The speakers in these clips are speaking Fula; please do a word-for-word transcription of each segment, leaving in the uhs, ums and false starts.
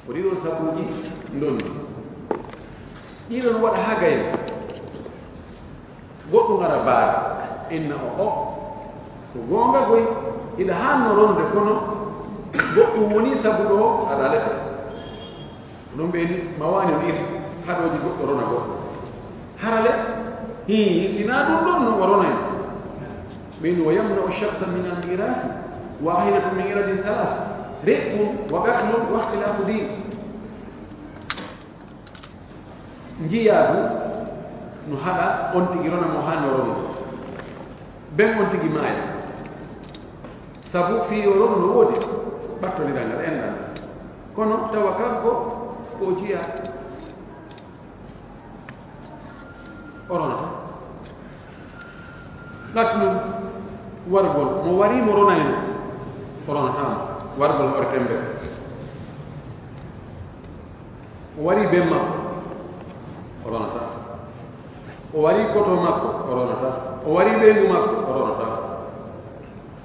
Ko ɗiɗon sabuuji ndonni. Ɗiɗon waɗa haa gayna. Goɗɗum ara baara, inna o, o. Ko goonga goy, hiɗa haanno ronde, kono goɗɗum woni sabu ɗo aɗa alete. Ɗum ɓe ni mawani on irs, haɗooji goɗɗo rona goɗɗo. Harale, hii, si na ɗum ɗon no o ronayno. Ɓen wa yamna'u shakhsan min al-mirathi wahidatun min iradin thalath, riqqun wa qatlun wa ikhtilafu din. Njiyaagu no haɗa on tigi rona mo haanno rono. Ben on tigi maaya. Sabu fii yo rono no woodi, ɓattoniral ngal, enɗan ngal. Kono tawa kanko ko o jiyaa. O ronata. Ɗaɗi ɗum, wargol. Mo wari mo ronayno, o ronataama. Wargol hoore tembe. O wari ben makko, o ronata. O wari koto makko, o ronata. O wari ɓeyngu makko, o ronata.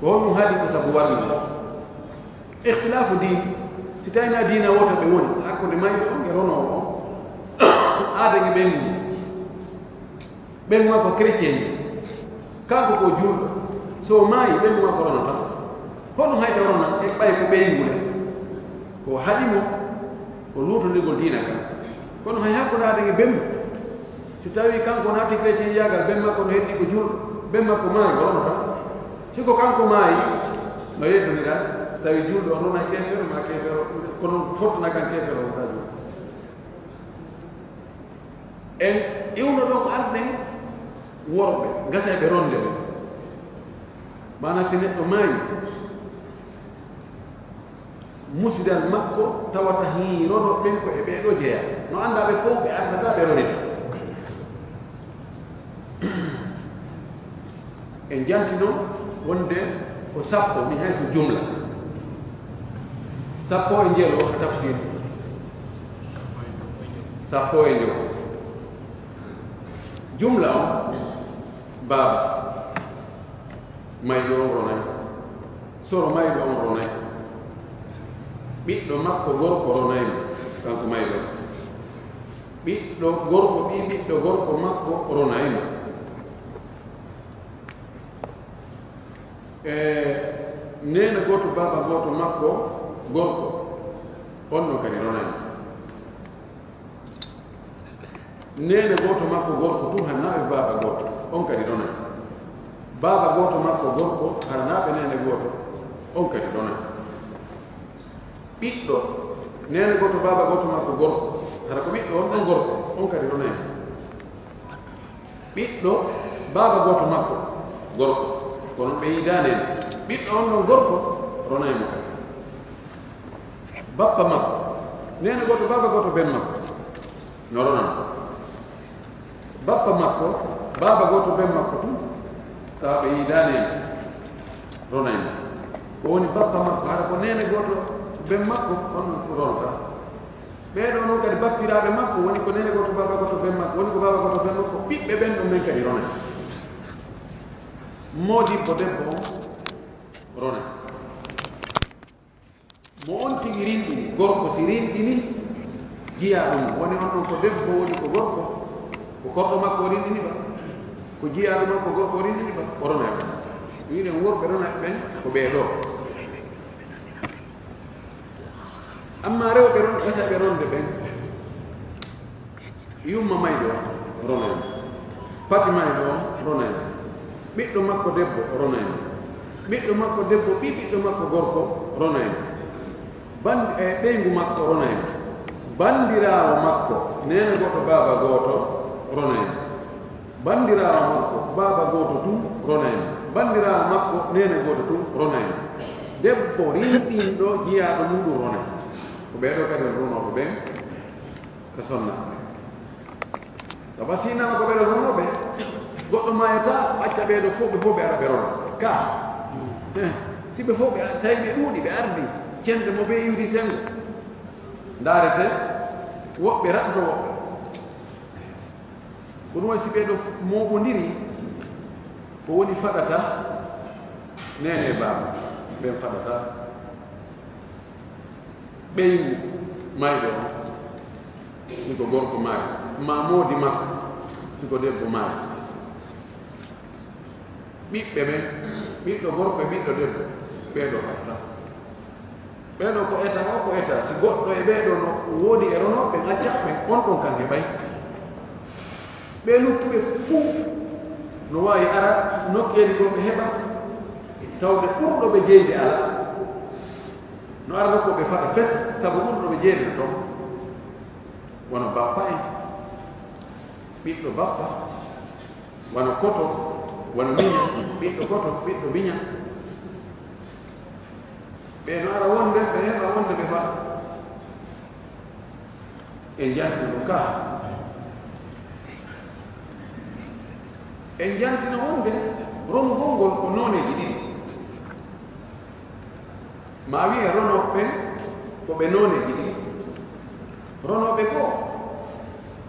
Ko honɗum haɗi? Ko sabu wargol. Ikhtilafu din, si tawii na diina wota ɓe woni, hakkunde mayɓe on e ronoowo on, aada e ɓeyngu mum. Ɓeyngu makko chrétien ni, kanko ko juulɗo, so o maayi, ɓeyngu makko ronata. Hono hay to rona e ɓay ko ɓeyngu le, ko haɗi mo, ko luutondirgol diina kan. Kono hay hakkunde aada e ɓeyngu, si tawii kanko naati chrétien yaagal, ben makko no heddi ko juulɗo, ben makko maayi, o ronata. Si ko kanko maayi, no yeddondiraa, si tawii juulɗo on ronay keefeero, ma keefeero, kono fottana kan keefeero, o wonta juulɗo. En iwno ɗon arden worɓe, gasayɓe ronde ɓen. Maana si neɗɗo maayi, musidal makko tawata hii rono ɓen ko e ɓee ɗoo jeyaa. No anndaa ɓe fow ɓe ardataa ɓe ronita. En jantino wonde ko sappo, mi hay so jumla. Sappo e njelo ka tafsir. Sappo e njowo. Jumla on, baaba mayɗo on ronay. Soro mayɗo on ronay. Ɓiɗɗo makko gorko ronay mo, kanko mayɗo on. Ɓiɗɗo gorko, ɓii ɓiɗɗo gorko makko ronay mo. E neene gooto, baaba gooto makko gorko, on ɗon kadi ronay mo. Neene gooto makko gorko tun, hara naa ɓe baaba gooto, on kadi ronay. Baaba gooto makko gorko, hara naa ɓe neene gooto, on kadi ronay. Ɓiɗɗo, neene gooto, baaba gooto makko gorko, hara ko ɓiɗɗo on ɗon gorko, on kadi ronay mo. Ɓiɗɗo, baaba gooto makko gorko, kono ɓe yiidaa neene. Ɓiɗɗo on ɗon gorko, ronay mo kadi. Bappa makko, neene gooto, baaba gooto, ben makko, no ronan. Bappa makko, baaba gooto, ben makko tun, tawa ɓe yiidaa neene, ronay mo. Ko woni bappa makko, hara ko neene gooto, ben makko, on ronata. Ɓee ɗoo non kadi bappiraaɓe makko, woni ko neene gooto, baaba gooto, ben makko, woni ko baaba gooto, ben makko, ɓiɓɓe ɓen ɗon men kadi ronay. Moodibbo debbo on ronay. Mo on tigi rinɗini, gorko si rinɗini, jiyaaɗo mum, woni on ɗon ko debbo, woni ko gorko, ko korɗo makko o rinɗini ba, ko jiyaaɗo makko gorko o rinɗini ba, o ronay. Wiɗen worɓe ronay ɓen ko ɓee ɗoo. Amma rewɓe ron, gasayɓe ronde ɓen, yumma mayɗo on ronay mo. Pati mayɗo on ronay mo. Ɓiɗɗo makko debbo ronay mo. Ɓiɗɗo makko debbo, ɓii ɓiɗɗo makko gorko ronay mo. Band-, e ɓeyngu makko ronay mo. Bandiraawo makko, neene gooto, baaba gooto, ronay mo. Bandiraawo makko, baaba gooto tun ronay mo. Bandiraawo makko, neene gooto tun ronay mo. Debbo rinɗinɗo jiyaaɗo muuɗum ronay. Ko ɓee ɗoo kadi woni ronooɓe ɓen ka sonnaaɓe. Saba si hinaa ko ɓe ɗon ronooɓe, goɗɗo maayataa, acca ɓee ɗoo fow, ɓe fow ɓe ara ɓe rona. Ka, eh, si ɓe fow ɓe, tawi ɓe ɗuuɗi, ɓe ardi, cente mo ɓe iwdi senngo. Ndaarete, woɓɓe raɗdoto woɓɓe. Ko ɗum waɗi si ɓee ɗoo f-, mooɓondiri, ko woni faɗata neene e baaba, ɓen faɗata. Ɓeyngu, Mayɗo on, si ko gorko maayi, maa moodi makko, si ko debbo maayi. Ɓiɓɓe ɓen, ɓiɗɗo gorko e ɓiɗɗo debbo, ɓee ɗoo fatta. Ɓee ɗoo ko eta, o ko eta. Si goɗɗo e ɓee ɗoo no woodi e ronooɓe ɓen, acca ɓen, on ɗon kan heɓay. Ɓee luttuɓe fuu no waawi ara nokkeeli goo ɓe heɓa, tawde ɓurɗo ɓe jeyde alaa. No ara nokku ɓe faɗa fes, sabu ɓurɗo ɓe jeyde no ton. Wano bappa en, ɓiɗɗo bappa, wano koto, wano miña, ɓiɗɗo koto, ɓiɗɗo miña. Ɓe no ara wonde, ɓe heɓa wonde ɓe faɗa. En jantina ɗum ka. En jantina wonde ronugol ngol ko nooneeji ɗiɗi. Ma wi'e ronooɓe ɓen ko ɓe nooneeji ɗiɗi. Ronooɓe goo,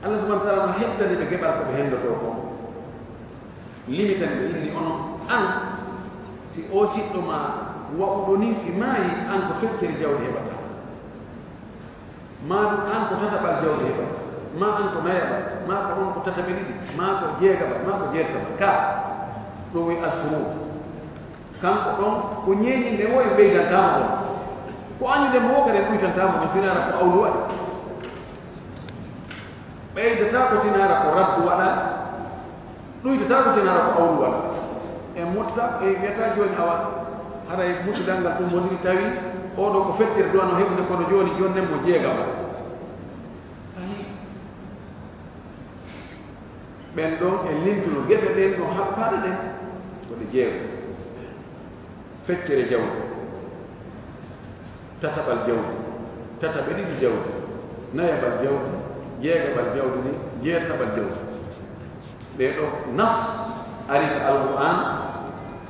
Allah subhanahu wa ta'ala no heddani ɓe geɓal ko ɓe henndotoo kon. Limitani ɓe inni, ono an, si oo siɗɗo ma wa'uɗo nii si maayi, an ko feccere jawdi heɓata. Maa ɗum an ko tataɓal jawdi heɓata, maa an ko nayaɓal, maa ko on ko tataɓe ɗiɗi, maa ko jeegaɓal, maa ko jeertaɓal. Ka ɗum wi'i alfuruud. Kanko ɗon ko ñeeñinde woo en ɓeydantaama ɗon. Ko añude mo woo kadi en ɗuytantaama ɗon, sinaara ko awlu waɗi. Ɓeydataako sinaara ko raddu waɗa, ɗuytataako sinaara ko awlu waɗa. En mottata, en wiyata jooni awa, haray musidal ngal ɗum woniri tawi, oo ɗoo ko feccere duwano heɓude, kono jooni jonnen mo jeegaɓal. Sahih. Ɓen ɗon en limtuno geɓe ɗen ɗon happaaɗe ɗen, ko ɗe jeego. Feccere jawdi, tataɓal jawdi, tataɓe ɗiɗi jawdi, nayaɓal jawdi, jeegaɓal jawdi ni, jeertaɓal jawdi. Ɗee ɗoo nas ari ka Alqur'aan,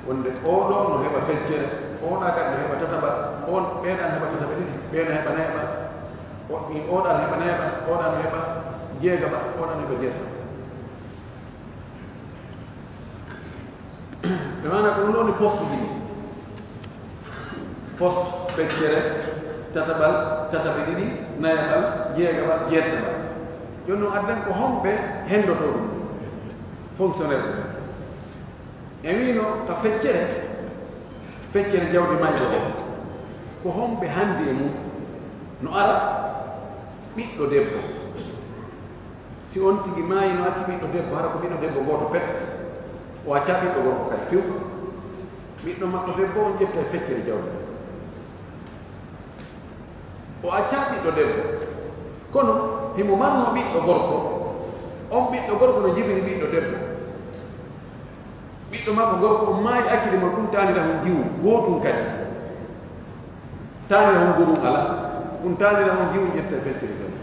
wonde oo ɗoo no heɓa feccere, oo ɗaa kadi no heɓa tataɓal, on, ɓee ɗaa no heɓa tataɓe ɗiɗi, ɓee no heɓa nayaɓal, o, i, oo ɗaa no heɓa nayaɓal, oo ɗaa no heɓa jeegaɓal, oo ɗaa no heɓa jeertaɓal. Ɓe maana ko ɗum ɗoo woni poste ji ɗi. Poste, feccere, tataɓal, tataɓe ɗiɗi, nayaɓal, jeegaɓal, jeertaɓal. Jooni non adden ko homɓe henndotoo ɗum, fonctionnaire ɗum. En wiino ka feccere, feccere jawdi mayɗo o, ko homɓe handi e mum? No ara ɓiɗɗo debbo. Si on tigi maayi, no acci ɓiɗɗo debbo, hara ko ɓiɗɗo debbo gooto pet, o acca ɓiɗɗo gorko kadi few. Ɓiɗɗo makko debbo on ƴetta e feccere jawdi. O acca ɓiɗɗo debbo. Kono himo marno ɓiɗɗo gorko. On ɓiɗɗo gorko no jibini ɓiɗɗo debbo. Ɓiɗɗo makko gorko on maayi, acciri mo ɗum taanira hon jiwu gootun kadi. Taanira hon goɗun alaa. Ɗum taanira hon jiwu ƴetta e feccere jawdi.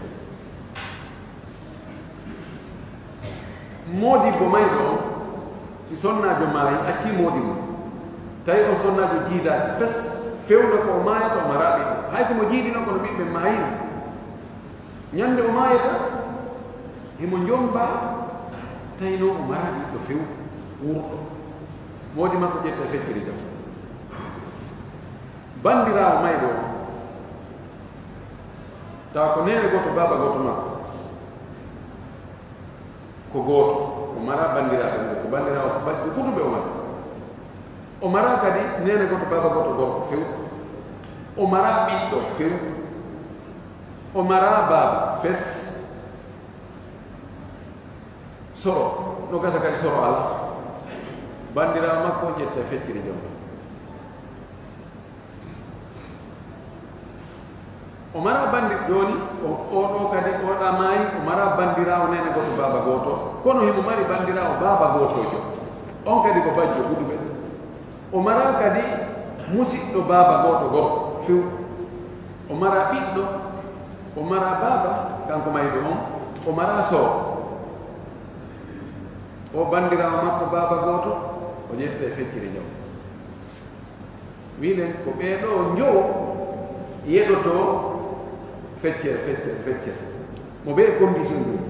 Moodibbo mayɗo on, si sonnaajo maayi, accii moodibbo, tawi on sonnaajo jiidaaki fes, fewndo ko o maayata, o maraa ɓiɓɓe. Hay si mo jiidino, kono ɓiɓɓe maayino. Ñande o maayata, himo njombaa, tawi non o maraa ɓiɗɗo few, wurɗo. Moodi makko ƴetta e feccere jam. Banndiraawo mayɗo on, tawa ko neene gooto, baaba gooto makko. Ko gooto, o maraa banndiraaɓe, ko banndiraawo, ko bajjo ɓutuɓe o mari. O maraa kadi neene gooto, baaba gooto gorko few. O maraa ɓiɗɗo few. O maraa baaba fes. Soro, no gasa kadi soro alaa. Banndiraawo makko on ƴetta e feccere jam. O maraa banndir-, jooni, o, oo ɗoo kadi, oo ɗaa maayi, o maraa banndiraawo neene gooto, baaba gooto. Kono himo mari banndiraawo baaba gootoojo. On kadi ko bajjo ɓutuɓe. O maraa kadi musiɗɗo baaba gooto gorko few. O maraa ɓiɗɗo, o maraa baaba, kanko mayɗo on, o maraa soro. O banndiraawo makko baaba gooto, o ƴetta e feccere jam. Minen ko ɓee ɗoo njowo yeɗotoo feccere, feccere, feccere. Mo ɓee condition ɗum.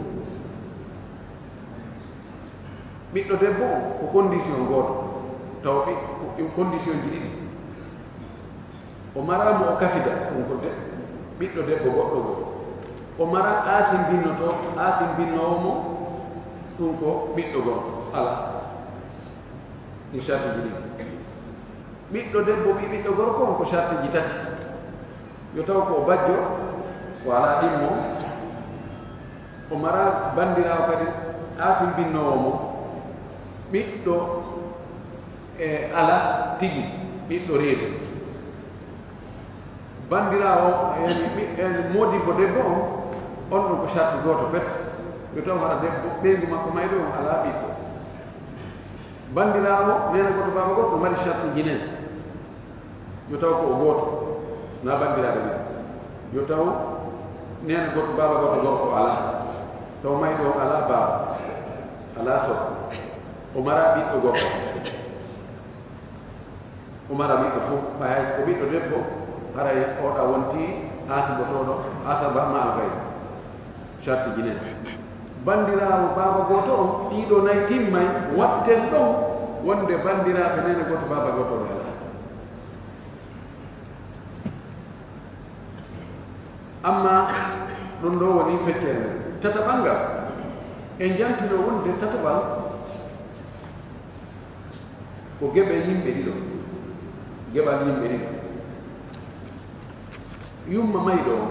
Ɓiɗɗo debbo on ko condition gooto, tawa ɓi-, ko condition ji ɗiɗi. O maraa mo o kafida, ɗum ko de-, Ɓiɗɗo debbo goɗɗo goo, o mara aasimbinnoto, aasimbinnowo mo, ɗum ko ɓiɗɗo gorko, alaa. Ɗi sartiji ɗiɗi. Ɓiɗɗo debbo ɓii ɓiɗɗo gorko on ko sartiji tati. Yo taw ko o bajjo, o alaa ɗimmo, o mara banndiraawo kadi aasimbinnowo mo, ɓiɗɗo e alaa tigi, ɓiɗɗo reedu. Banndiraawo, yani, ɓi-, yani, moodibbo debbo on, on ɗon ko sarti gooto pet, yo taw hara debbo, ɓeyngu makko mayɗo on alaa ɓiɗɗo. Banndiraawo, neene gooto, baaba gooto, no mari sartiji neen. Yo taw ko o gooto, na banndiraaɓe ɗiɗo. Yo taw neene gooto, baaba gooto, gorko alaa. Taw mayɗo on alaa baaba, alaa sokko. O mara ɓiɗɗo gorko. O mara ɓiɗɗo fof, ɓay hay so ko ɓiɗɗo debbo, haray oɗa wonti aasibotooɗo, asaba ma alfay. Sartiji neen. Banndiraawo baaba gooto on, ɗiɗo nay timmay, watten ɗon wonde banndiraaɓe neene gooto, baaba gooto on alaa. Amma ɗum ɗo woni feccere nden. Tataɓal ngal, en jantino wonde tataɓal ko geɓe yimɓe ɗiɗo, geɓal yimɓe ɗiɗo. Yumma mayɗo on,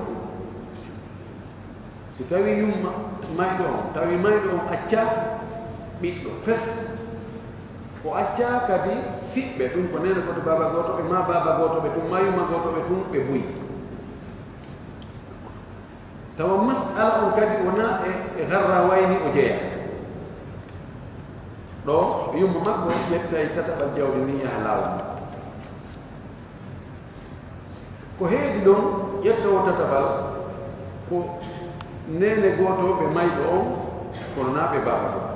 si tawi yumma mayɗo on, tawi mayɗo on accaa ɓiɗɗo fes, o accaa kadi siɓɓe, ɗum ko neene gooto, baaba gooto ɓe, maa baaba gooto ɓe tun, maa yumma gooto ɓe tun, ɓe buy. Tawa mas'ala on kadi wonaa e, e Garrawayni o jeyaa. Ɗo yumma makko ƴettay tataɓal jawdi ndin yaha laawol mum. Ko heedi ɗon, ƴettoowo tataɓal ko neene gootooɓe mayɗo on, kono naa ɓe baaba gooto.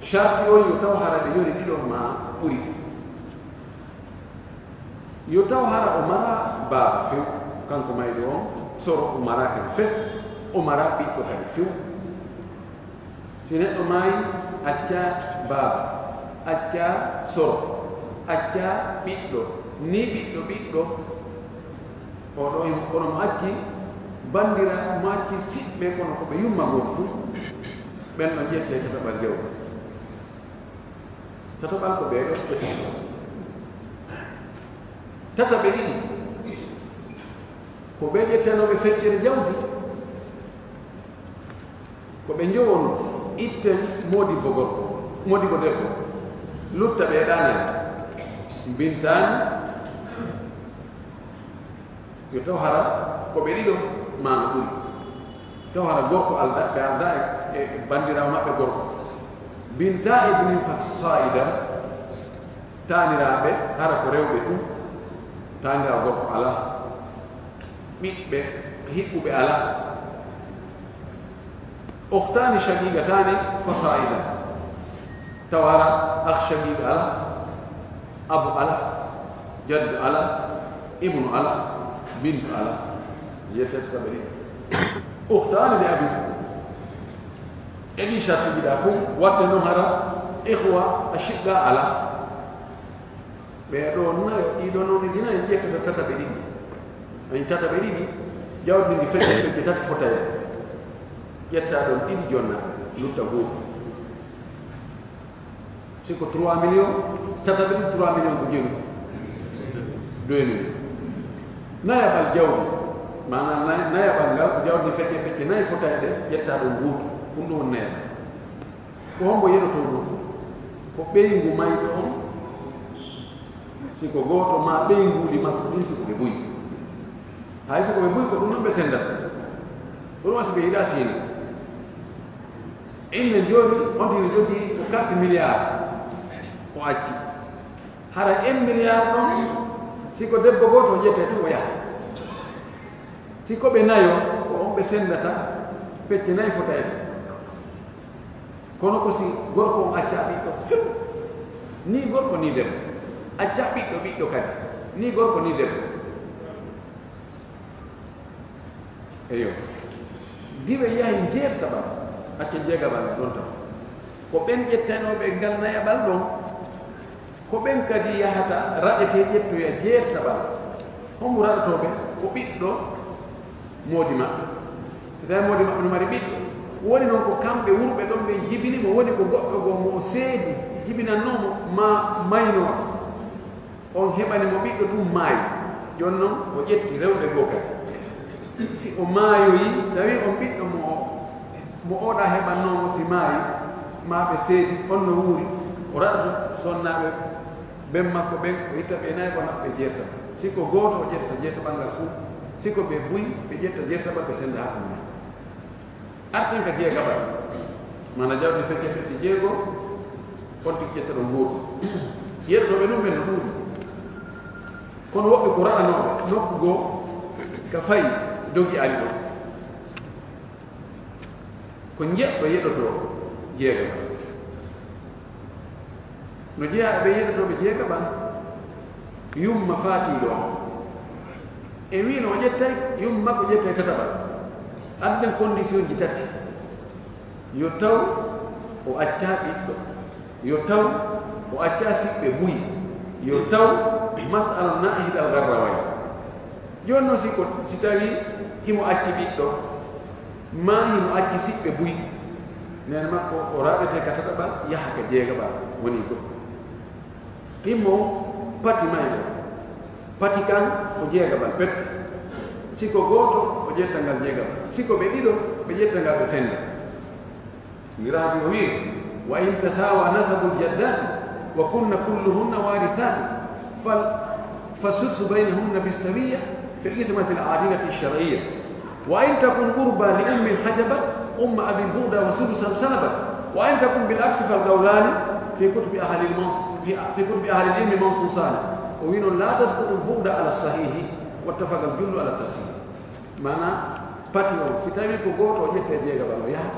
Sarti on yo taw hara ɓe yoni ɗiɗo maa ɓuri. Yo taw hara o mara baaba few, kanko mayɗo on, soro o mara kadi fes, o mara ɓiɗɗo kadi few. Si neɗɗo maayi, accaa baaba, accaa soro, accaa ɓiɗɗo, ni ɓiɗɗo ɓiɗɗo, o ɗo himo, kono mo acci banndiraaɓe, mo acci siɓɓe, kono ko ɓe yumma gooto tun, ɓen ɗon ƴettee tataɓal jawdi. Tataɓal ko ɓee ɗoo ƴettee. Tataɓe ɗiɗi, ko ɓe ƴettanooɓe feccere jawdi. Ko ɓe njowono, itten moodibbo gorko, moodibbo debbo, lutta ɓe ɗaanani, mbintaani, yo taw hara ko ɓe ɗiɗo maa no ɓuri. Taw hara gorko alda, ɓe alda e, e banndiraawo maɓɓe gorko. Binta ibnin fa saa'idan, taaniraaɓe, hara ko rewɓe tun, taaniraawo gorko alaa. Ɓiɓɓe hiɓɓuɓe alaa. Ukhtaani shaqiiqataani fa saa'idan. Taw hara akh shaqiiq alaa, abu alaa, jadd alaa, ibnu alaa, bint alaa. Yettata ka ɓe ɗiɗi. Ukhtaani li abin. E ɗi sartuji ɗa fof, watte noon hara ikhwa ashiqqa alaa. Ɓee ɗoo nayo, ɗii ɗoo noon ɗi nayo ƴettata tataɓe ɗiɗi. Ayi tataɓe ɗiɗi, jawdi ndi fecce, fecce tati fotay. Ƴetta ɗon ɗiɗi jonna, lutta gooto. Si ko trois millions, tataɓe ɗiɗi trois millions ko jeenu. Deux millions. Nayaɓal jawdi, maanaam nay-, nayaɓal ngal ko jawdi ndi fecce, fecce nayi fotay ɗe, ƴetta ɗon gooto. Ɗum ɗum woni nayaɓal. Ko hombo yeɗotoo ɗum? Ko ɓeyngu mayɗo on, si ko gooto, maa ɓeynguuli makko ɗin, si ko ɓe buy. Hay si ko ɓe buy, ko ɗum ɗon ɓe senndata. Ko ɗum wasi ɓe yiɗa siina. Innen jooni, on tigi jogii ko quatre milliards o acci. Hara un milliard ɗon, si ko debbo gooto ƴettee tun o yaha. Si ko ɓe nayo, ko on ɓe senndata pecce nayi fotayɓe. Kono ko si gorko on acca ɓiɗɗo few, ni gorko ni debbo, acca ɓiɗɗo, ɓiɗɗo kadi, ni gorko ni debbo. Eyo. Diwe yahi jeertaɓal, acca jeegaɓal ɗon tan. Ko ɓen ƴettanooɓe ngal nayaɓal ɗon, ko ɓen kadi yahata raɗetee ƴettoya jeertaɓal. Homo raɗotooɓe ko ɓiɗɗo moodi maɓɓe. So tawi moodi maɓɓe no mari ɓiɗɗo, woni noon ko kamɓe wurɓe ɗon ɓe njibini mo, woni ko goɗɗo goo mo o seedi jibinannoo mo ma maynooɗo. On heɓani mo ɓiɗɗo tun maayi. Jooni noon o ƴetti rewɓe goo kadi. Si o maayoyii, tawi on ɓiɗɗo mo, mo oɗa heɓannoo mo si maayi, maa ɓe seedi, on no wuuri, o raɗoto sonnaaɓe ben makko ɓen, o itta ɓe nayi, o naɓa ɓe jeetati. Si ko gooto, o ƴetta jeetaɓal ngal fuu. Si ko ɓe buy, ɓe ƴetta jeetaɓal, ɓe sennda hakkunde maɓɓe. Arten ka jeegaɓal. Maana jawdi feccere e jeego, on tigi ƴetta ɗon gooto. Yettooɓe ɗum ɓen no ɗuuɗi. Kono woɓɓe ko raɗanooɓe, nokku goo ka fayi, dogi ari ɗon. Ko njeɗɗo yeɗotoo jeegaɓal. No jeyaa e ɓe yeɗotooɓe jeegaɓal, yumma faatiiɗo on. E wii no o ƴettay, yumma makko ƴettay tataɓal. Adden condition ji tati. Yo taw o accaa ɓiɗɗo. Yo taw o accaa siɓɓe buy. Yo taw mas'ala naahidal garraway. Jooni noon, si ko, si tawii himo acci ɓiɗɗo, maa himo acci siɓɓe buy, neene makko o raɓete ka tataɓal, yaha ka jeegaɓal, woni goɗɗo. Himo pati mayɗo, pati kan ko jeegaɓal pet. Si ko gooto, o ƴetta ngal jeegaɓal. Si ko ɓe ɗiɗo, ɓe ƴetta ngal, ɓe sennda. Miraaji o wi'i, "Wa in tasaawa nasabul jaddaati wa kunna kulluhunna waarithaati, fal, fasudsu baynahunna bissawiyya fil qismatil aadilati shar'iyya. Wa in takun qurba li ummin hajabat umma abin bu'da wa sudusan salabat. Wa in takun bil aksi fal qawlaani fi kutubi ahlil mans-, fi, fi kutubi ahlil ilmi mansuusaani." O wi'i noon, "Laa tasqutul bu'da ala sahiihi, wattafaqal jullu ala tashiihi." Maanaa, pati on, si tawii ko gooto, o ƴetta e jeegaɓal, o yaha.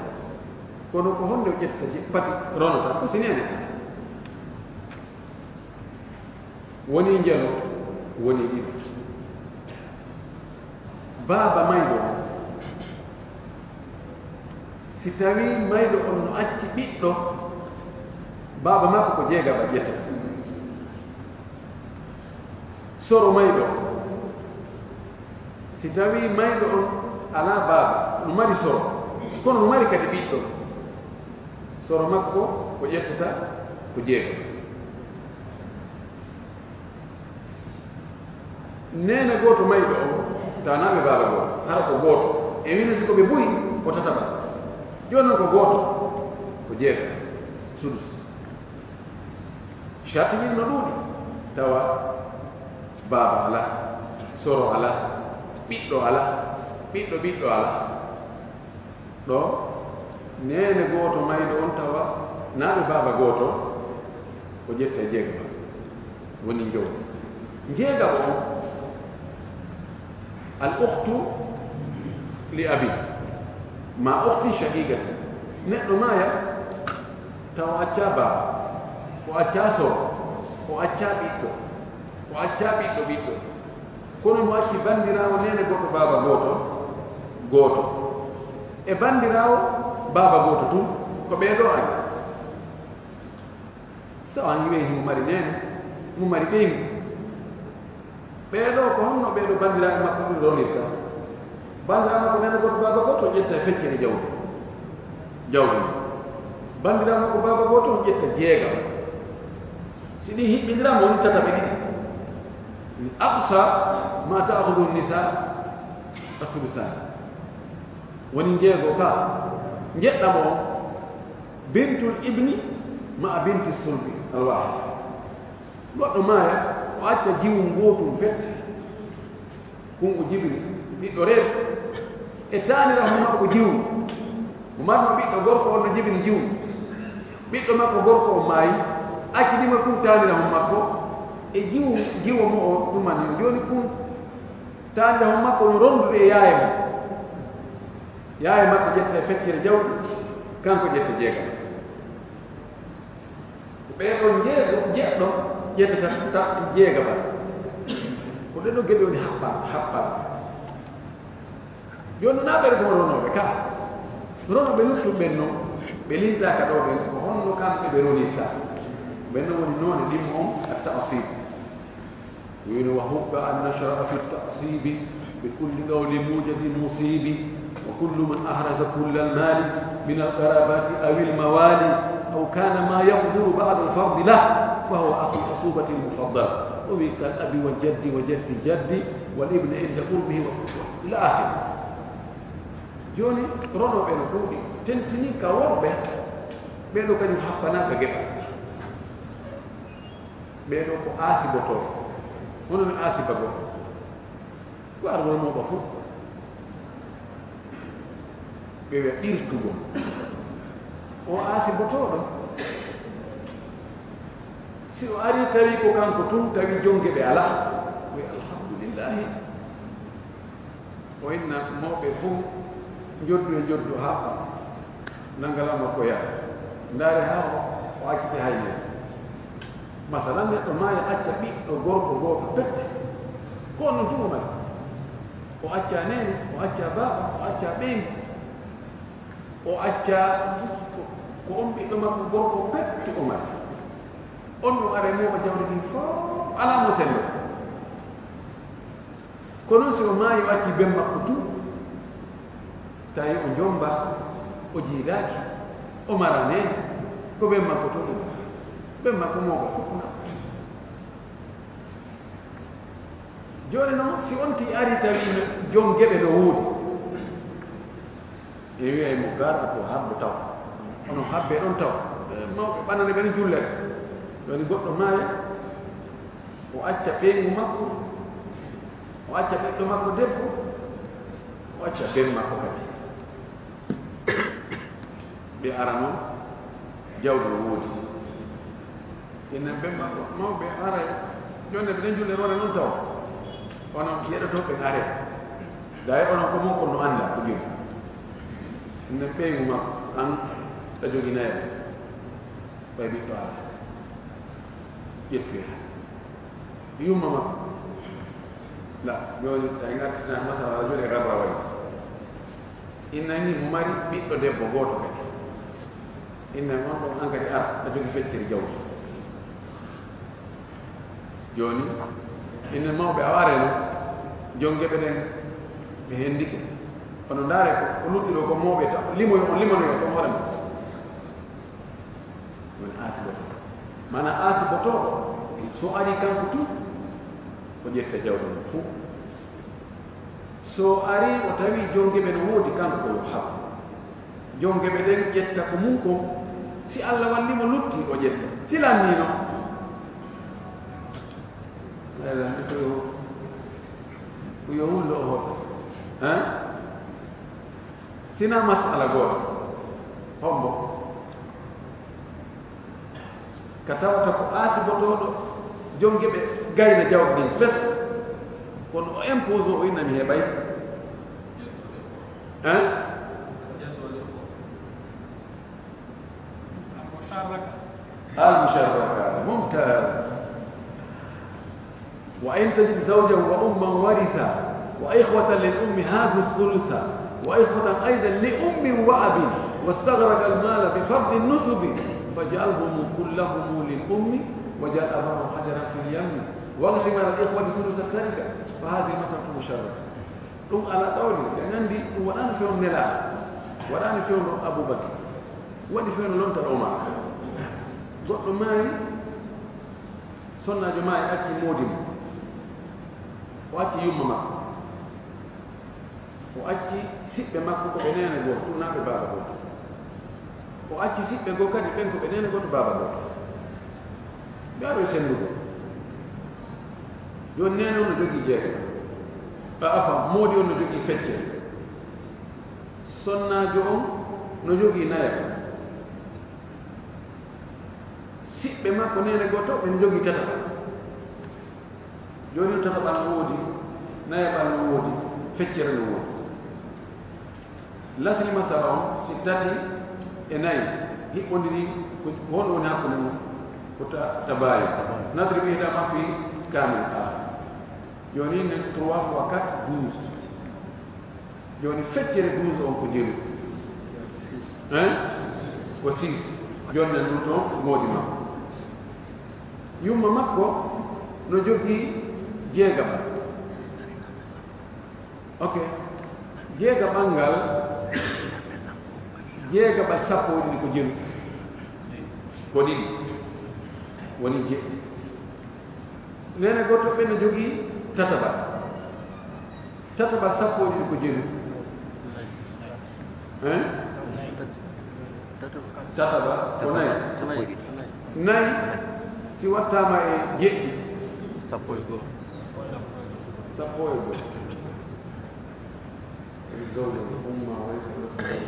Kono ko honde o ƴetta je-, pati ronata? Ko si neene woni njelo, woni ɗiɗo. Baaba mayɗo on, si tawii mayɗo on no acci ɓiɗɗo, baaba makko ko jeegaɓal ƴettata. Soro mayɗo. Si tawii mayɗo on alaa baaba, no mari soro, kono no mari kadi ɓiɗɗo, soro makko ko ƴettata ko jeegaɓal. Neene gooto mayɗo on, taanaaɓe baaba gooto, hara ko gooto. E wino si ko ɓe buy, ko tataɓal. Jooni noon ko gooto, ko jeegaɓal, sudus. Sarti ɗin no ɗuuɗi, tawa baaba alaa, soro alaa, ɓiɗɗo alaa, ɓiɗɗo ɓiɗɗo alaa. Ɗo, neene gooto mayɗo on tawa naa ɓe baaba gooto, o ƴetta e jeegaɓal, woni njow. Jeegaɓo on, al ukhtu li abin, ma ukhtin shaqiqatin. Neɗɗo maaya, tawa o accaa baaba, o accaa soro, o accaa ɓiɗɗo, o accaa ɓiɗɗo ɓiɗɗo. Kono mo acci banndiraawo neene gooto, baaba gooto, gooto. E banndiraawo baaba gooto tun, ko ɓee ɗoo ari. So a yi'ii himo mari neene, himo mari ɓeyngu. Ɓee ɗoo, ko honno ɓee ɗoo banndiraaɓe makko ɗin ronirta? Banndiraaɓe makko neene gooto, baaba gooto, ƴetta e feccere jawdi. Jawdi. Banndiraaɓe makko baaba gooto, ƴetta jeegaɓal. Si ɗin hiɓɓindiraa, woni tataɓe ɗiɗi. Aqsa ma ta'khudhu nisaa as-sulusaani. Woni njeego ka, njeɗɗa mo on, bintul ibni ma'a binti sulbi al-waahid. Goɗɗo maaya, o acca jiwu ngootun pet. Kun o jibini ɓiɗɗo reedu. E taaniraawo makko jiwu. O marno ɓiɗɗo gorko, on no jibini jiwu. Ɓiɗɗo makko gorko on maayi. Accidima kun taaniraawo makko. E jiwu, jiwo mo o ɗumani. Jooni kun taaniraawo makko no rondude e yaaye mum. Yaaye makko ƴetta e feccere jawdi, kanko ƴetta jeegaɓal. Ko ɓee ɗoo jeego, jeɗɗo ƴettata ta-, jeegaɓal. Ko ɗee ɗoo geɗe woni haɓɓa-, haɓɓaaɓe. Jooni noon, naa ɓe ko ronooɓe ka. Ronooɓe luttuɓe ɓen noon, ɓe lintaaka ɗoo ɓen, ko honno kamɓe ɓe ronirta? Ɓen noon woni noone ɗimmo on, at-ta'siib. وين وحب أن نشرع في التعصيب بكل قول موجز مصيب، وكل من أحرز كل المال من القرابات أو الموالي أو كان ما يفضل بعد الفرض له فهو أخو العصوبة المفضلة، ومن كالأب والجد وجد الجد والابن عند قربه و-، إلى آخره. Jooni, ronooɓe no ɗuuɗi, tentinii ka worɓe, ɓee ɗoo kañum happanaa ka geɓal. Ɓee ɗoo ko aasibotooɓe. Hono no aasibagol? Ko ar wonooɓe fof. Ɓe wiya ɓirtugol. O aasibotooɗo, si o arii tawi ko kanko tun, tawi jom geɓe alaa, o wiya alhamdulillahi. O inna mawɓe fof, njoddu e njoddu haa nanngalama ko yaha. Ndaare haa o, o accite hay neeso. Masalan, neɗɗo maaya acca ɓiɗɗo gorko gooto pet. Ko onon tun o mari. O acca neene, o acca baaba, o acca ɓeyngu. O acca fof ko, ko on ɓiɗɗo makko gorko pet o mari. On ɗum are mooɓa jawdi ndin fof, alaa mo sennde. Ko noon si o maayi, o acci ben makko tun, tawi o jomba, o jiidaaki, o mara neene, ko ben makko tun ɗum. Ben makko mooɓa fof na. Jooni noon, si on ti ari tawi jom geɓe no woodi, e wiyay mo garɗo to habbo taw. Onon habbe ɗon taw. E, mawɓe ɓanane ɓen jullere. Jooni goɗɗo maaya, o acca ɓeyngu makko, o acca ɓiɗɗo makko debbo, o acca ben makko kadi. Ɓe ara noon, jawdi no woodi. Innen ben makko, mawɓe ara, jonne ɓe ɗen julle rore noon taw. Onon yeɗotooɓe are. Daay onon ko mon kon no annda ko joni. Innen ɓeyngu makko, an a jogi nayaɓe. Ɓay ɓiɗɗo ala. Ƴettoya. Yumma makko. La, jooni tawi ngarti sina masala, ala jooni e garra wayi. Inna ni mo mari ɓiɗɗo debbo gooto kadi. Inna on ɗon an kadi ar, a jogi feccere jawdi. Jooni, inna mawɓe a wareno, jom geɓe ɗen ɓe hendike. Kono ndaare ko, ko luttiro ko mawɓe ta-, limoyo on, limanoyo ko hoore makko. Woni aasibotooɗo. Maanaa aasibotooɗo, so ari kanko tun, o ƴetta jawdi mum fuu. So ari o tawi jom geɓe no woodi, kanko ko yo haɓu. Jom geɓe ɗen ƴetta ko mum kon. Si Alla walli mo lutti, o ƴetta. Si lanni no. Ay, lanni ko yo, ko yo wullo o hoto. Hein? Sina masala gooto. Hombo? Ka tawata ko aasibotooɗo, jom geɓe gayna jawdi ndin fes. Kono o impose o inna mi heɓay. Hein? المشاركة. المشاركة. ممتاز. وإن تجد زوجا وأما ورثا وإخوة للأم حازوا الثلث وإخوة أيضا لأم وأب واستغرق المال بفرض النصب فاجعلهم كلهم للأم واجعل أباه حجرا في اليم واقسم على الإخوة ثلث التركة فهذه المسألة مشاركة. Ɗum alaa ɗawli, en anndi ɗum waɗaani fewndo Nelaaɗo, waɗaani fewndo Abubakar, waɗi fewndo lontal Omar. Goɗɗo maayi, sonnaajo maayi, acci moodi mum, o acci yumma makko, o acci siɓɓe makko ko ɓe neene gooto, tun naa ɓe baaba gooto. O acci siɓɓe goo kadi, ɓen ko ɓe neene gooto, baaba gooto. Ɓe aroyi senndugol. Jooni neene on no jogii jeegaɓa. A, afa, moodi on no jogii feccere. Sonnaajo on no jogii nayaɓa. Siɓɓe makko neene gooto, ɓe no jogii tataɓa. Jooni on tataɓal no woodi, nayaɓal no woodi, feccere no woodi. Lasli masala on, si tati e nayi hiɓɓondiri, ko, ko honɗum woni hakkunde mum? Ko ta-, tabaayun. Nadrib ihdahuma fi kamil akhar. Jooni nen trois fois quatre, douze. Jooni feccere douze on ko jelu? Hein? Ko six. Jooni nen ɗum ɗon moodi makko. Yumma makko no jogii Jeegaɓal. Ok. Jeegaɓal ngal, jeegaɓal sappo e ɗiɗi ko jelu. Ko ɗiɗi. Woni je-, neene gooto ɓe no jogii tataɓal. Tataɓal sappo e ɗiɗi ko jelu. Hein? Tataɓal ko nayi. Nayi si wattaama e jeɗɗi. Sappo e go'o. Sappo e go'o. الزوجة الأم وليس له